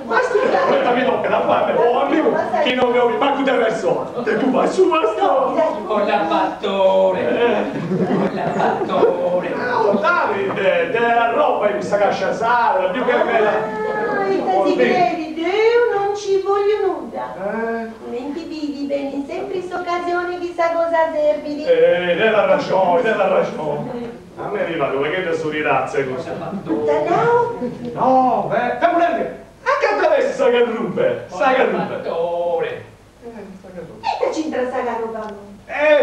[SPEAKER 4] Ma aspetta, mi tocca da fare, oh amico, chi non mi manco de persona. Te tu vai su bastone.
[SPEAKER 6] Con la battore, con la battore.
[SPEAKER 4] No, Davide, della roba in questa cascia sala, più che bella.
[SPEAKER 5] Ah, si credi, Dio non ci voglio nulla. Menti vidi bene, sempre in occasione chissà cosa servi.
[SPEAKER 4] Della ragione, della ragione. A me mi va come che su ridazze così.
[SPEAKER 5] No?
[SPEAKER 4] No, beh, fammi vedere. Anche adesso sa che ruppe, sa che ruppe.
[SPEAKER 6] Battore.
[SPEAKER 5] E c'entra sa che ruba?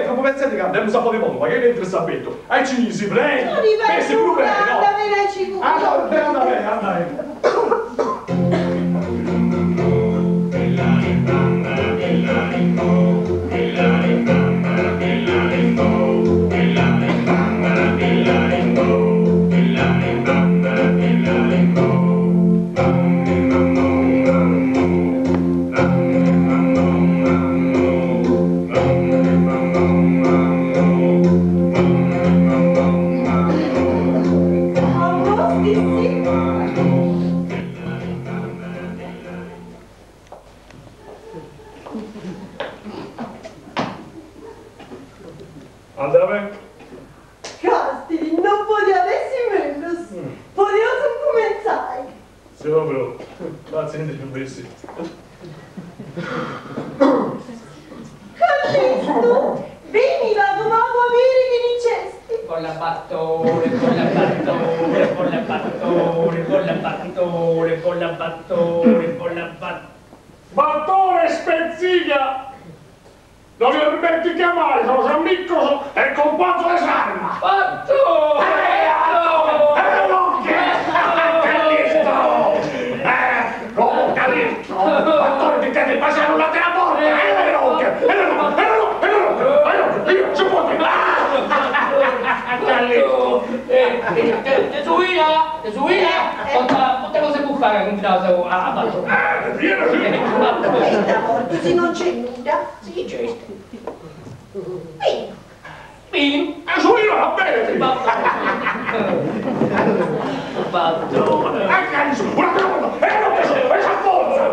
[SPEAKER 4] Proprio pensate che andiamo un po' di mondo, ma che dentro sapete? E ci si prende.
[SPEAKER 5] Non riva più, anda bene, ci vuole.
[SPEAKER 4] Anda bene, anda bene, anda bene. Battore spezziga! Non mi dimentichi mai, sono San Miccoso e compagno di Sarma!
[SPEAKER 6] Battore!
[SPEAKER 4] Non che! Callisto! Callisto! Battore ti deve passare una della porta! Io, si può dire! Callisto!
[SPEAKER 6] Gesuina! Gesuina! Quante cose può fare con a Battore?
[SPEAKER 5] Questa volta se non c'è nulla.
[SPEAKER 6] Sì, c'è.
[SPEAKER 5] Vino.
[SPEAKER 6] Vino.
[SPEAKER 4] Gesuina, va bene!
[SPEAKER 6] Battore.
[SPEAKER 4] Una cosa! E non che sono! E sa forza!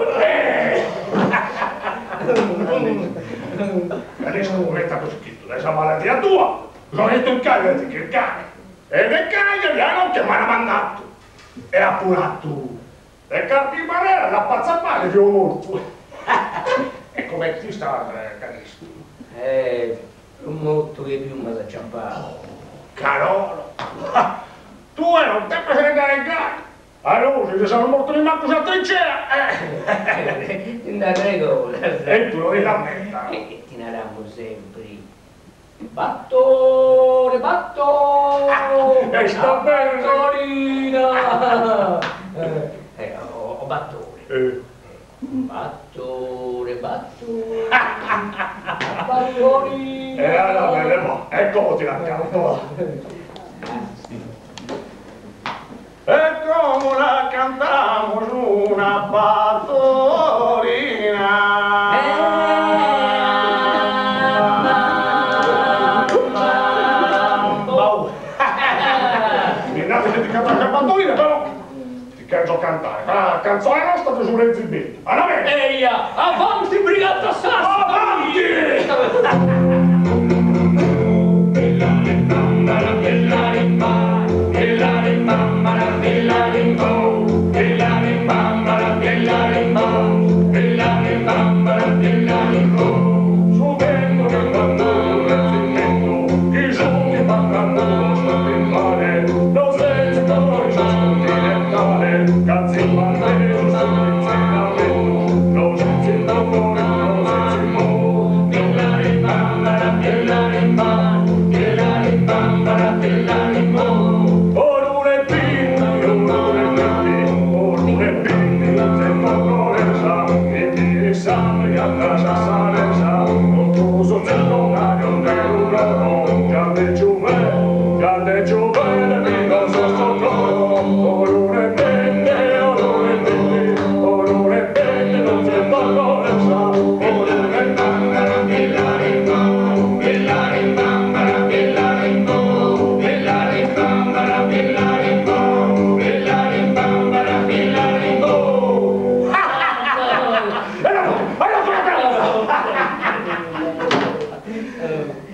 [SPEAKER 4] Adesso metta così, adesso malattia tua! Sono detto in Cagliari, che il cane! E nel Cagliari hanno che mi hanno mandato! E appurato! E carti barera, la pazza che ho morto! E come ti sta, Calisto?
[SPEAKER 2] Un motto che più mi sa ciampare.
[SPEAKER 4] Oh, Carolo! Tu eri un tempo se ne andare in gara! Allora, se sono morto di manco sulla trincea!
[SPEAKER 2] Ti narrego!
[SPEAKER 4] E tu lo lamenta!
[SPEAKER 2] E ti narramo sempre!
[SPEAKER 6] Battore, battore!
[SPEAKER 4] E sta bene!
[SPEAKER 6] Battorina! Oh, battore! Battore, battore! Battorina!
[SPEAKER 4] E allora, bene, ma, ecco ti la canto! E come la cantiamo su una battorina! Però ti canto cantare, la canzone nostra ti sulle zibetto. Alla bene!
[SPEAKER 6] Eia! Avanti, brigata Sassari!
[SPEAKER 4] Avanti!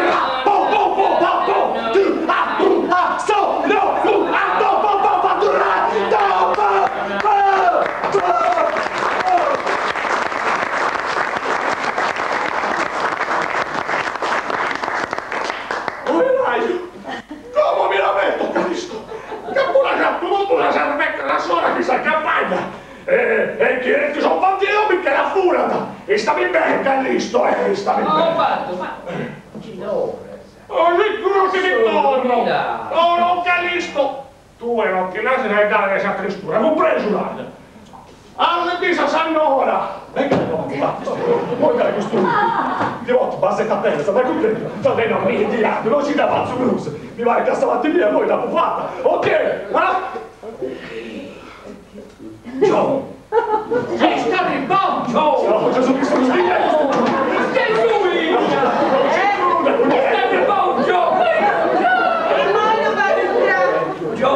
[SPEAKER 4] Ra, po, po, po, pa, po, ti, a, u, a, so, no, u, a, to, po, po, pa, tu, ra, to, po, po, po, po. Oeraju, como mi lamento, Calisto, ch'apo lasciadu totu sas erveghes a solas in sa campagna, e e chi 'enit su bandidu mi che las furat. Istami bene, Callisto, eh, istami bene.
[SPEAKER 6] Oh, Batto, ma chi noras?
[SPEAKER 4] Oh, sicuru chi mi torro. No, no, Callisto, tue non ti lasses aidare dae sa tristura, cumpresu l'as? Arribis a sa nora! E che no, poi dai custu ti ot baset appena, sa cumpresu? Va bene, no, mi diatu, non ci dda fatzu prus, mi paret ca sa parti mia immoi dd'apu fata, ok? Ah?
[SPEAKER 2] Gio! Est arribbau Gio!
[SPEAKER 4] No, Gesù Cristu, custu
[SPEAKER 2] Gesù! Est arribbau Gio!
[SPEAKER 5] Immoi ddu fatzu intrai.
[SPEAKER 2] Gio!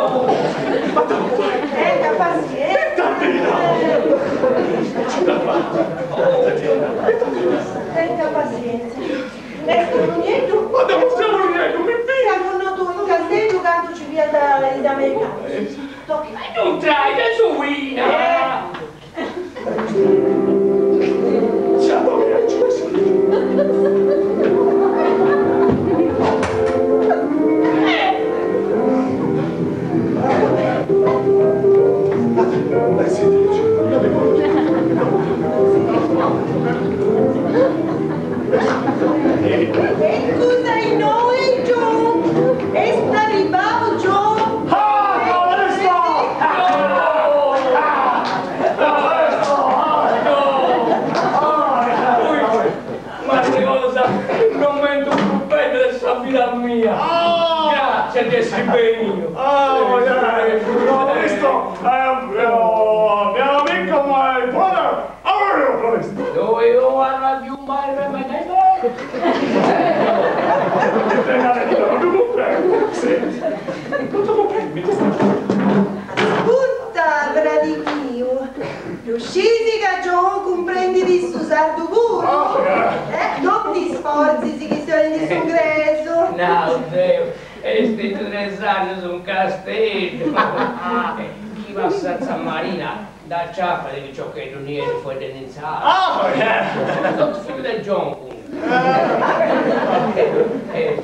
[SPEAKER 5] Tenga pazienza. Tenga pazienza. Est unu nieddu.
[SPEAKER 4] Ma deu seu unu nieddu, mi
[SPEAKER 5] Fiat connotu in Casteddu candu ci fiat is americanus. Tochi.
[SPEAKER 2] Non trai de suina!
[SPEAKER 5] Eccu dai noi giù! Est arribbau Gio!
[SPEAKER 4] Ah, Callisto!
[SPEAKER 6] mio.
[SPEAKER 4] Oh, yeah, l'ho visto! Mio, mio amico, my brother! How are you, please?
[SPEAKER 6] Do you wanna do my remember?
[SPEAKER 4] Sì. Non ti comprendo, mi
[SPEAKER 5] Ascolta, frati mio, riusciti che già comprendi di su sardo pure?
[SPEAKER 4] Oh, yeah.
[SPEAKER 5] Non ti sforzi sì che sei di su greso.
[SPEAKER 6] No, Deo, e sti tre anni su un castello. Chi va a Santa Marina da ciappa di ciò che non è fuori dell'insalata.
[SPEAKER 4] Oh, yeah.
[SPEAKER 6] Sono figlio del John. E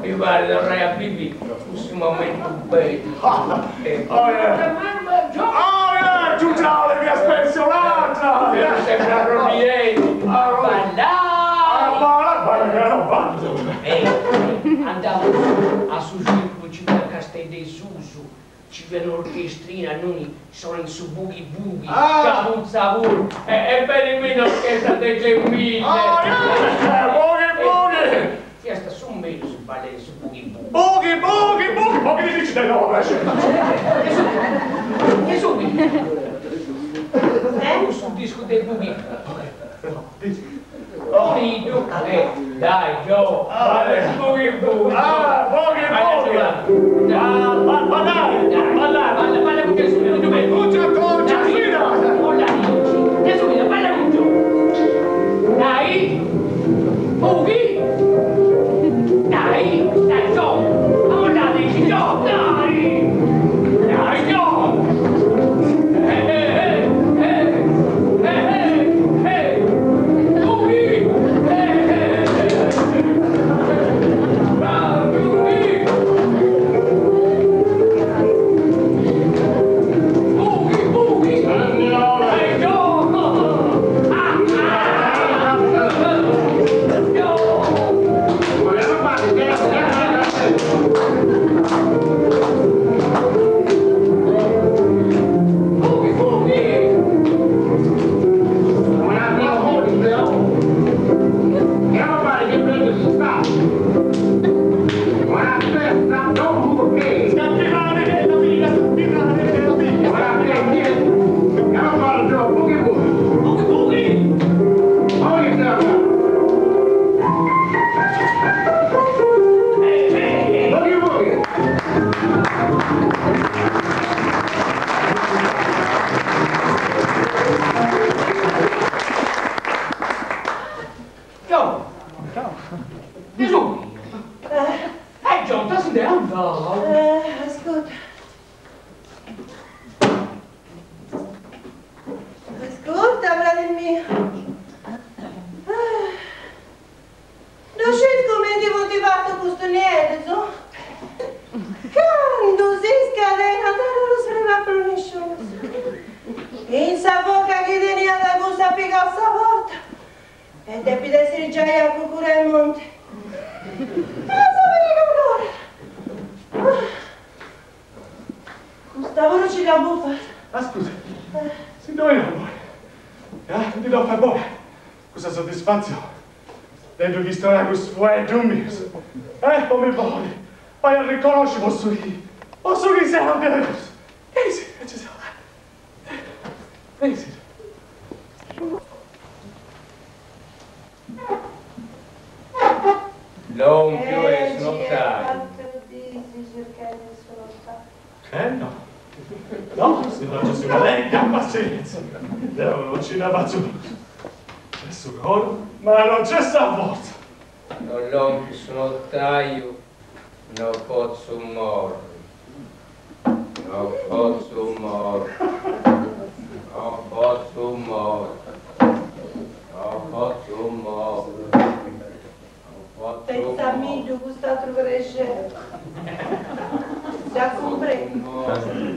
[SPEAKER 6] io guardo il re a Bibi, questo momento bello.
[SPEAKER 4] Oh, yeah.
[SPEAKER 6] John,
[SPEAKER 4] Oh, yeah, giugiale mia spensionata! Yeah.
[SPEAKER 6] sembra Ronieri.
[SPEAKER 4] Ah,
[SPEAKER 6] Ballare!
[SPEAKER 4] ma ma ma
[SPEAKER 6] Andavo a su circolo, ci va a Castel del Susu, ci va un'orchestrina, noi sono in su boogie boogie,
[SPEAKER 4] Ah.
[SPEAKER 6] capuzza pure, e bene qui l'orchestra dei Gemmille.
[SPEAKER 4] Oh, yeah! Boogie, boogie!
[SPEAKER 6] Fiesta su meglio su balle su boogie boogie.
[SPEAKER 4] Boogie, boogie, boogie! Boogie dici dai no, invece.
[SPEAKER 6] Che su?
[SPEAKER 5] Eh?
[SPEAKER 6] Su disco dei boogie.
[SPEAKER 4] Dici.
[SPEAKER 6] Bonito. Dai, Gio,
[SPEAKER 4] Ah,
[SPEAKER 6] balle su boogie boogie.
[SPEAKER 4] Ah, boogie, boogie! Ah, ma, ma dai, ma dai!
[SPEAKER 6] Balla, balla con Gesù, dove?
[SPEAKER 4] Muccia, torcia, sfida!
[SPEAKER 6] Gesù, balla con Gio. Dai! Boogie! Dai! Dai, Gio! Ammo dici, Gio! Dai! Dai, Gio! Eh, eh, eh, eh, eh, eh! Boogie! Eh, eh, eh! Bravo, Boogie! Boogie, boogie! Dai, Gio! Ah, ah! Gio! Boogie, boogie!
[SPEAKER 1] Scappirare della vita, scappirare della vita.
[SPEAKER 6] Boogie, boogie! Eh, eh, eh. John! Gesù! John, sta sentendo?
[SPEAKER 5] Ascolta. Ascolta, frate mio. Ah. Non c'è come ti motivato questo niente, so? Quando si scatena, non si frega per nessuno. In sa bocca che tenia da questa piccola porta. E devi essere già a cucura il monte. Ma sapete che onore! Gustavo ci la buffa.
[SPEAKER 4] Ah, scusa. Si dove non vuoi? Ti do per voi. Questa soddisfazione. Dentro chi sto a questo fuoco mio. Poi mi vuole. Poi a riconosci posso chi. Posso chi sei un Deus. Eh sì, ci siamo. Eh sì.
[SPEAKER 6] L'ompio è snottato.
[SPEAKER 4] No. No, se non c'è una legna, pazienza. Devo non ci la faccio più. C'è su coro, ma non c'è sta forza.
[SPEAKER 6] Non l'ompio sono taglio, non posso morire. Non posso morire. Non posso morire. Non posso morire. Non posso
[SPEAKER 5] Pensa a
[SPEAKER 6] morire.
[SPEAKER 5] me, quest'altro cresce. Da comprendo.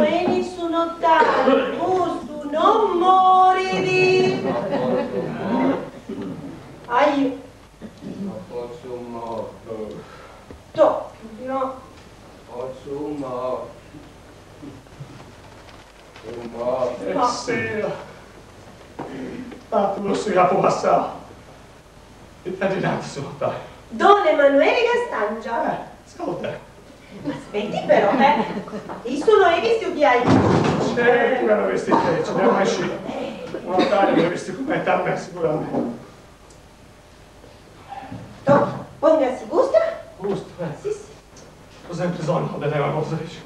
[SPEAKER 5] Eni sono tale, tu non moriri. Ai,
[SPEAKER 6] Non posso morire.
[SPEAKER 5] to, no.
[SPEAKER 6] Posso morire. Morire.
[SPEAKER 4] Sì. Ah, tu lo sei capo passato. E ti danno sono dai.
[SPEAKER 5] Don Emanuele Castangia.
[SPEAKER 4] Seu deu.
[SPEAKER 5] Aspetti però, eh. Issu no est bistiu diaici.
[SPEAKER 4] Certu ca no bestit diaici, deu mai sciu. Unu notariu no bestit cumenti a mei, siguramenti.
[SPEAKER 5] Toh, pongasi custa.
[SPEAKER 4] Custa, eh.
[SPEAKER 5] Si, si.
[SPEAKER 4] Apu sempri sonnau de tenni una cosa aici.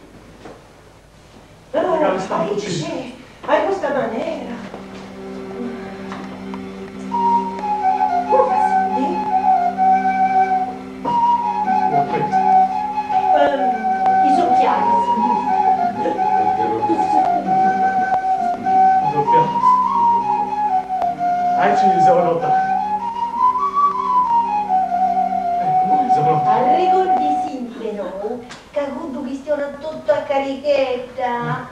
[SPEAKER 5] Aici, a custa manera. Is ochialis.
[SPEAKER 4] Is ochialis. Aici seu notariu. Eccu, immoi seu notariu.
[SPEAKER 5] Arregordisindi però Ca cuddu chistionat totu a carighedda.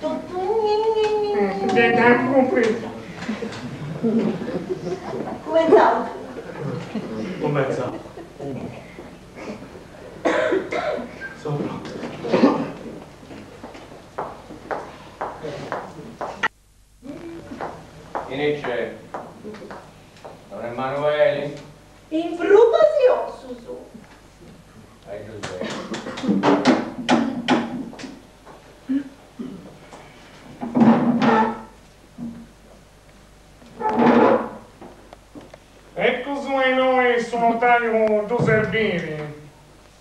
[SPEAKER 5] Totu gni-gni-gni.
[SPEAKER 7] Bene, apu cumpresu.
[SPEAKER 5] Cumentzaus.
[SPEAKER 4] Cumentzaus. Seu prontu.
[SPEAKER 6] Chini c'est? Don Emanueli?
[SPEAKER 5] In prupas e ossus.
[SPEAKER 6] Ai Giuseppe.
[SPEAKER 7] Eccu su a innoi su notariu Giuserbini.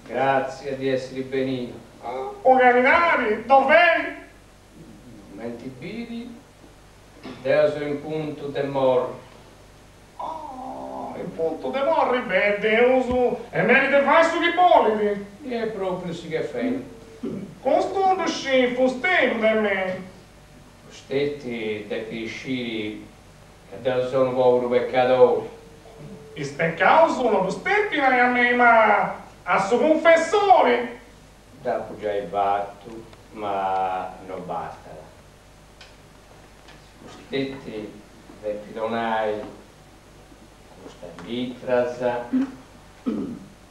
[SPEAKER 6] Grazie di essiri beniu.
[SPEAKER 7] Po caridadi, doveri.
[SPEAKER 6] Cumenti bidi, deu seu in puntu de morri.
[SPEAKER 7] Oh, in puntu de morri, beh, Deus est meri de fai su chi bolit.
[SPEAKER 6] I est propriu su chi est fendi.
[SPEAKER 7] Custu ddu scit fustei de mei.
[SPEAKER 6] Fusteti depit sciri ca deu seu unu poberu peccadori.
[SPEAKER 7] Is peccaus no ddus depit nai a mei ma a su cunfessori.
[SPEAKER 6] Dd'apu giai fatu, ma no bastat. Fusteti depit donai custas litras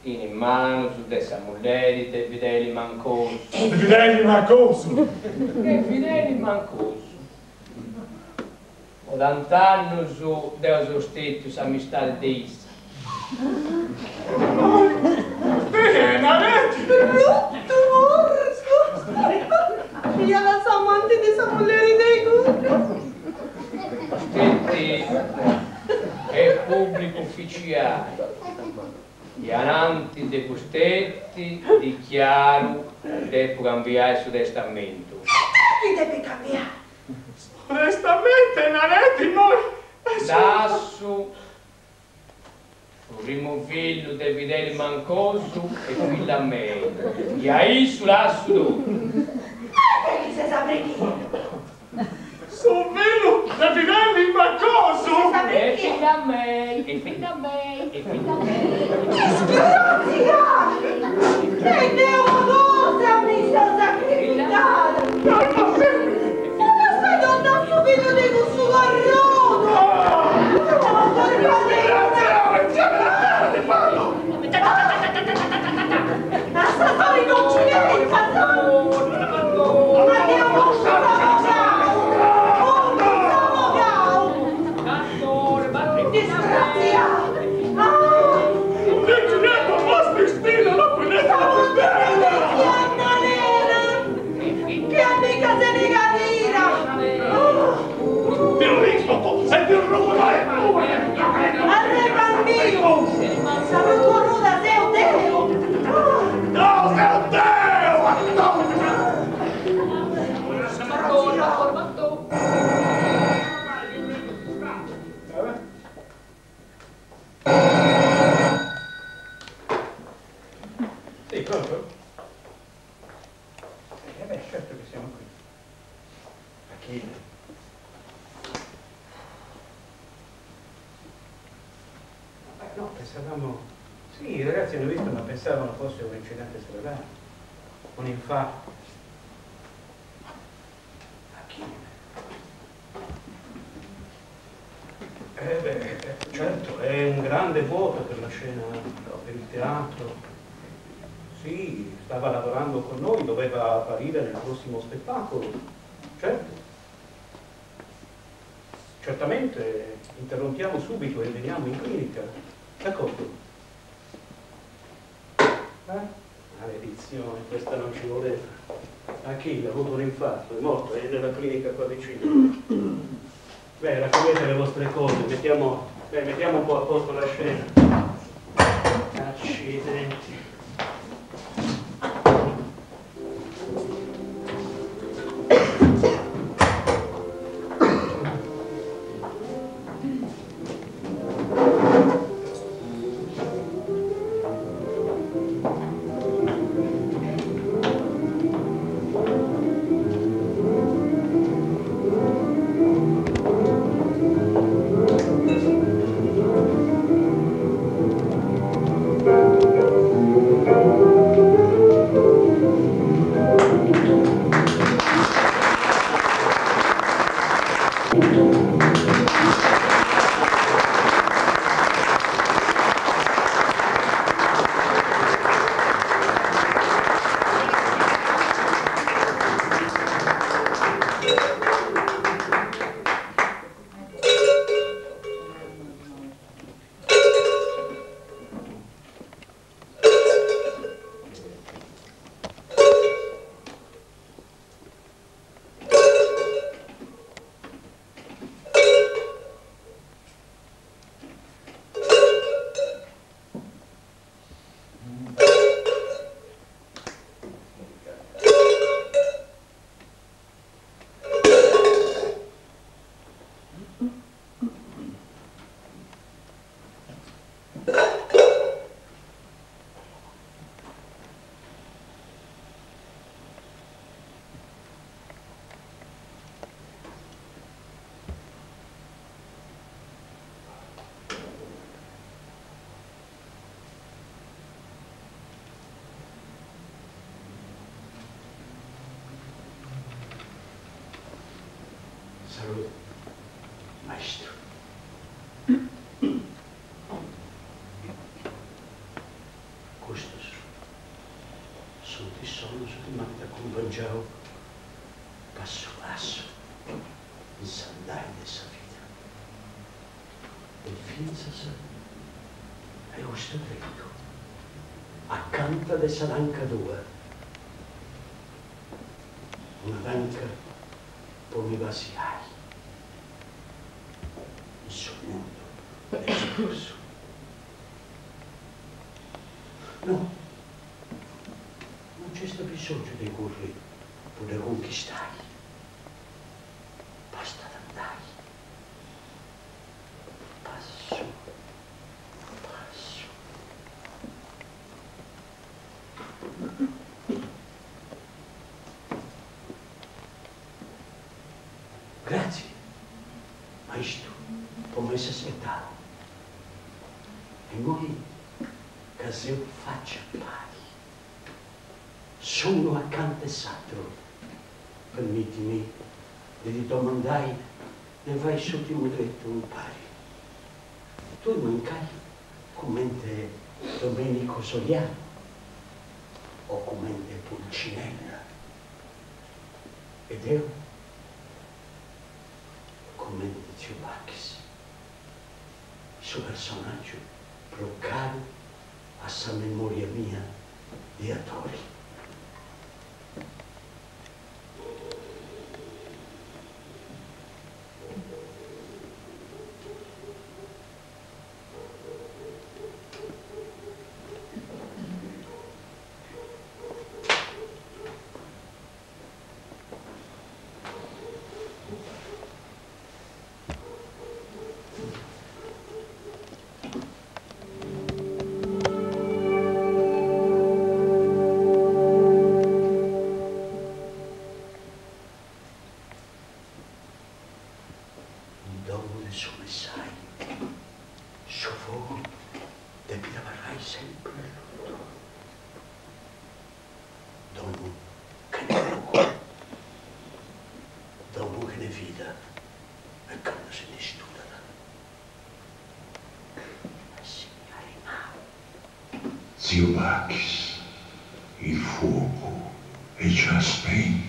[SPEAKER 6] in is manus de sa mulleri de Fideli Mancosu.
[SPEAKER 7] De Fideli Mancosu?
[SPEAKER 6] De Fideli Mancosu. Po tant'annus deu seu stetiu s'amistadi de issa.
[SPEAKER 7] Naretti!
[SPEAKER 5] Bruttu porcu! Fiat s'amanti de sa mulleri de cuddu.
[SPEAKER 6] Fusteti est pubblicu ufficiali i ananti de fusteti dichiaru depu cambiai su testamentu.
[SPEAKER 5] Ita chi depit cambiai?
[SPEAKER 7] Onestamente, Naretti, immoi est su.
[SPEAKER 6] Lassu su primu fillu de Fideli Mancosu e filla a mei, i a issu lassu totu.
[SPEAKER 5] Ita chi ses abrichia?
[SPEAKER 7] Su fillu de Fideli Mancosu?
[SPEAKER 6] E filla a mei, e filla a mei, e filla a mei.
[SPEAKER 5] Disgratziau! E deu po cosa mi seu sacrificada!
[SPEAKER 7] No est possibili!
[SPEAKER 5] Po lassai totu a su fillu de cussu corrudu! A sa soli non ci pentzas! Ma deu cussu s'abogau! Cussu s'abogau! Disgratziau! Ah!
[SPEAKER 1] Sì, pronto? Eh beh, certo che siamo qui. Achille. Beh, no, pensavamo... Sì, i ragazzi hanno visto, ma pensavano fosse un incidente stradale, un infarto. Achille. Eh beh, certo, è un grande vuoto per la scena, per il teatro. Sì, stava lavorando con noi, doveva apparire nel prossimo spettacolo. Certo. Certamente, interrompiamo subito e veniamo in clinica. D'accordo? Eh?
[SPEAKER 2] Maledizione, questa non ci voleva. Achille ha avuto un infarto, è morto, è nella clinica qua vicino. Beh, raccogliete le vostre cose, mettiamo, beh, mettiamo un po' a posto la scena. Accidenti. Salute, maestro. Custos sunt is sonos chi m'ant acumpangiau passu passu in s'andai de sa vida e fintzas a custu tretu, acanta de sa tanca tua, una tanca po mi pasiai in su mundu de su prus. No, no nc'est bisòngiu de curri po dda conchistai, bastat andai passu passu. Grazie, maistu, po m'essi aspetau. E immoi ca seu facci a pari, s'unu acanta 'e s'atru, permitimi de ti domandai de fai s'urtimu tretu impari. Tui mancai cumente Domenico Soliano o cumente Pulcinella e deu cumente Tziu Bachis, su personàgiu prus caru a sa memòria mia de atori. In domu de su messaiu su fogu depit abarrai sempri allutu. Domu chene fogu, domu chene vida e candu si ndi studat est signali mau.
[SPEAKER 8] Tziu Bachis, il fuoco è già spento.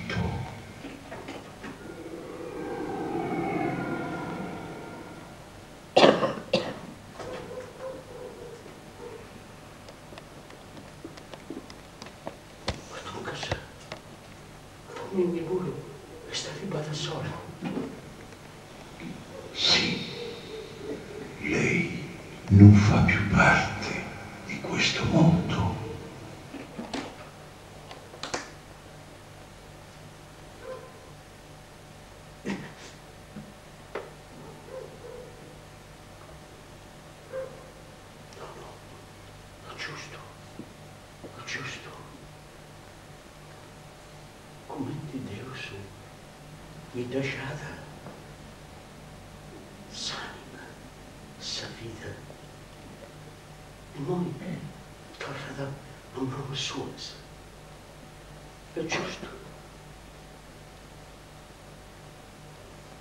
[SPEAKER 2] Po mimmi puru est arribada s'ora.
[SPEAKER 8] Sì, lei non fa più parte di questo mondo.
[SPEAKER 2] No, no, est giustu, est giustu. Cumenti Deus mi dd'axat s'anima, sa vida, immoi torrat a manus suas. Est giustu.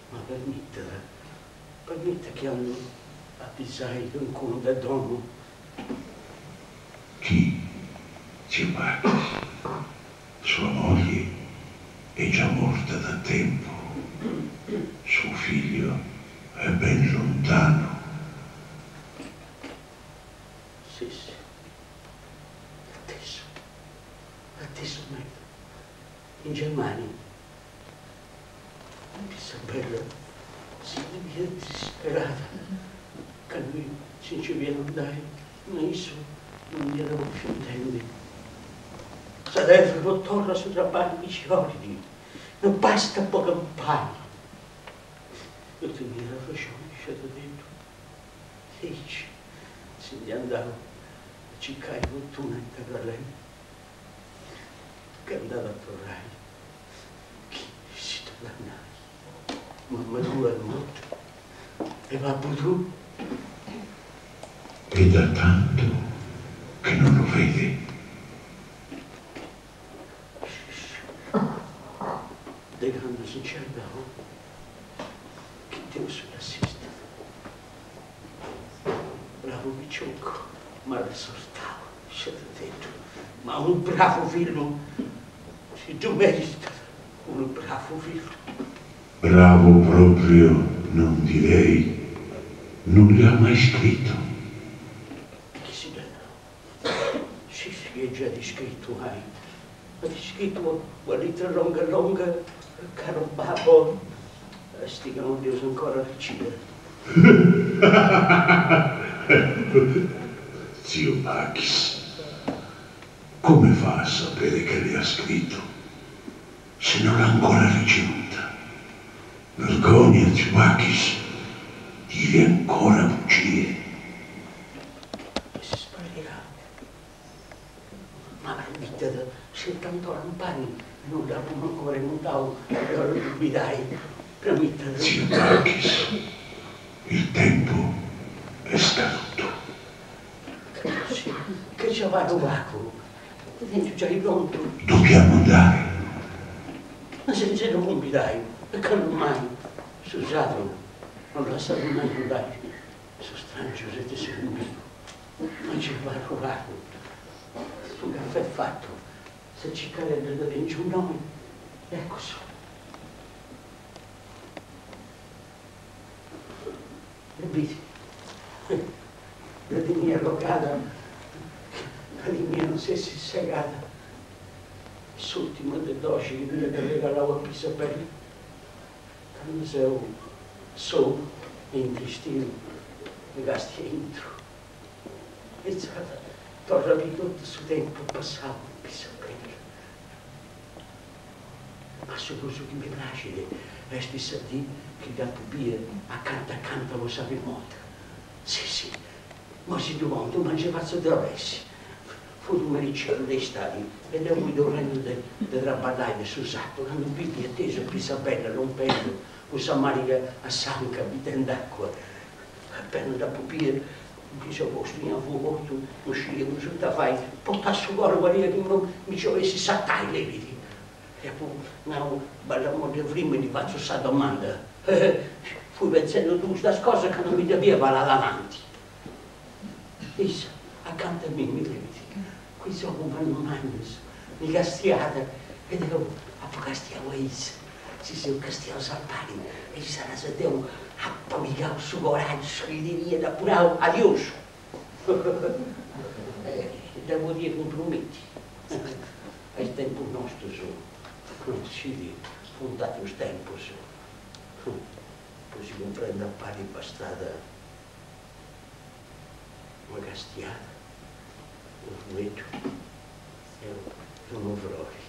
[SPEAKER 2] Ma permittat, permittat chi andu a avvisai calincunu de domu.
[SPEAKER 8] Chi, ziu Bachis, sua moglie è già morta da tempo, suo figlio è ben lontano.
[SPEAKER 2] Sissi, atesu, atesu meda, in Germania. Isabella si ndi fiat disperada candu si nci fiat andai, ma issu non dd'iat bòfiu intendi. Sa terra po torra a su traballu chi ci 'olit, no bastat po campai. No teniat arrexoni, Sciadadeddu. E aici si ndi andau a circai fortuna in terra allena. Cand'at a torrai, chi si dd'at a nai, Mamma tua est morta e babbu tuu?
[SPEAKER 8] È da tanto che non lo vede.
[SPEAKER 2] De candu si nc'est andau, chi Deus dd'assistat. Bravu picioccu, malassortau, sciadadeddu, ma unu bravu fillu si ddu meritat, unu bravu fillu.
[SPEAKER 8] Bravo proprio non direi, non le ha mai scritto.
[SPEAKER 2] Chi si dd'at nau? Sissi chi giai at iscritu, ai, at iscritu una litra longa longa, caro babbo, est ca non dd'eus ancora arricida.
[SPEAKER 8] Zio Bachis, come fa a sapere che le ha scritto se non l'ha ancora ricevuta? Vergogna, ziu Bachis, dire ancora bugie.
[SPEAKER 2] E si sparigau. Ma permittat, settant'anni e non dd'apu mancu preguntau de 'olli cumbidai. Permittat.
[SPEAKER 8] Ziu Bachis, il tempo è scaduto.
[SPEAKER 2] Che ci abarru pagu, ddu tengiu giai prontu.
[SPEAKER 8] Dobbiamo andare.
[SPEAKER 2] Ma senza ddu cumbidai, e candu mai su sadru non lassat mai andai su strangiu senza su cumbidu. Ma ci abarru pagu, su caffè fatu, sa cicaredda dda tengiu innoi, eccu su. E bidi, dda tenia allogada ca timia non s'essit segada, s'urtima de doxi chi dd'iat arregalau a Pisabella, candu seu solu e intristiu mi castiu aintru e insaras torru a biri totu su tempus passau cun Pisabella. Ma su prus chi mi praxit est sa dì chi dd'apu bia acanta acanta po sa prima 'orta. Si si, moi si ddu contu, ma nci fatzu drobessi. Fut unu mericeddu de istadi e deu fui torrendu de de traballai de su satu candu bidi atesu a Pisabella lompendu cun sa màriga a s'anca bitendi acua. Appena dd'apu bia mi seu postu in avolotu, no scidia prus ita fai, portà su coru pariat chi mi nci 'olessit satai, levit. E apu nau, bella moddi frimu e ddi fatzu sa domanda. Fui pentzendu totu custas cosas candu mi dda bia falada ananti. Issa, acanta a mimi, levit, cun is ogus mannus mannus, mi castiat e deu apu castiau a issa. Si seus castiaus a pari e insaras deu apu pigau su coraggiu chi tenia e dd'apu nau, adiosu. Dda podia cumprumiti. A is tempus nostus. Scidi, funt aterus tempus. Po si cumprendi a pari bastat una castiada, unu fueddu e unu frori.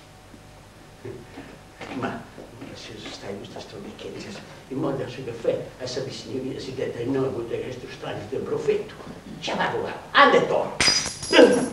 [SPEAKER 2] Ma lasseus stai custas strollichèntzias, immoi deu su cafè a sa signorina si dd'etu innoi poita ca est stràngiu de profetu. Nci pagu pagu, andu e torru.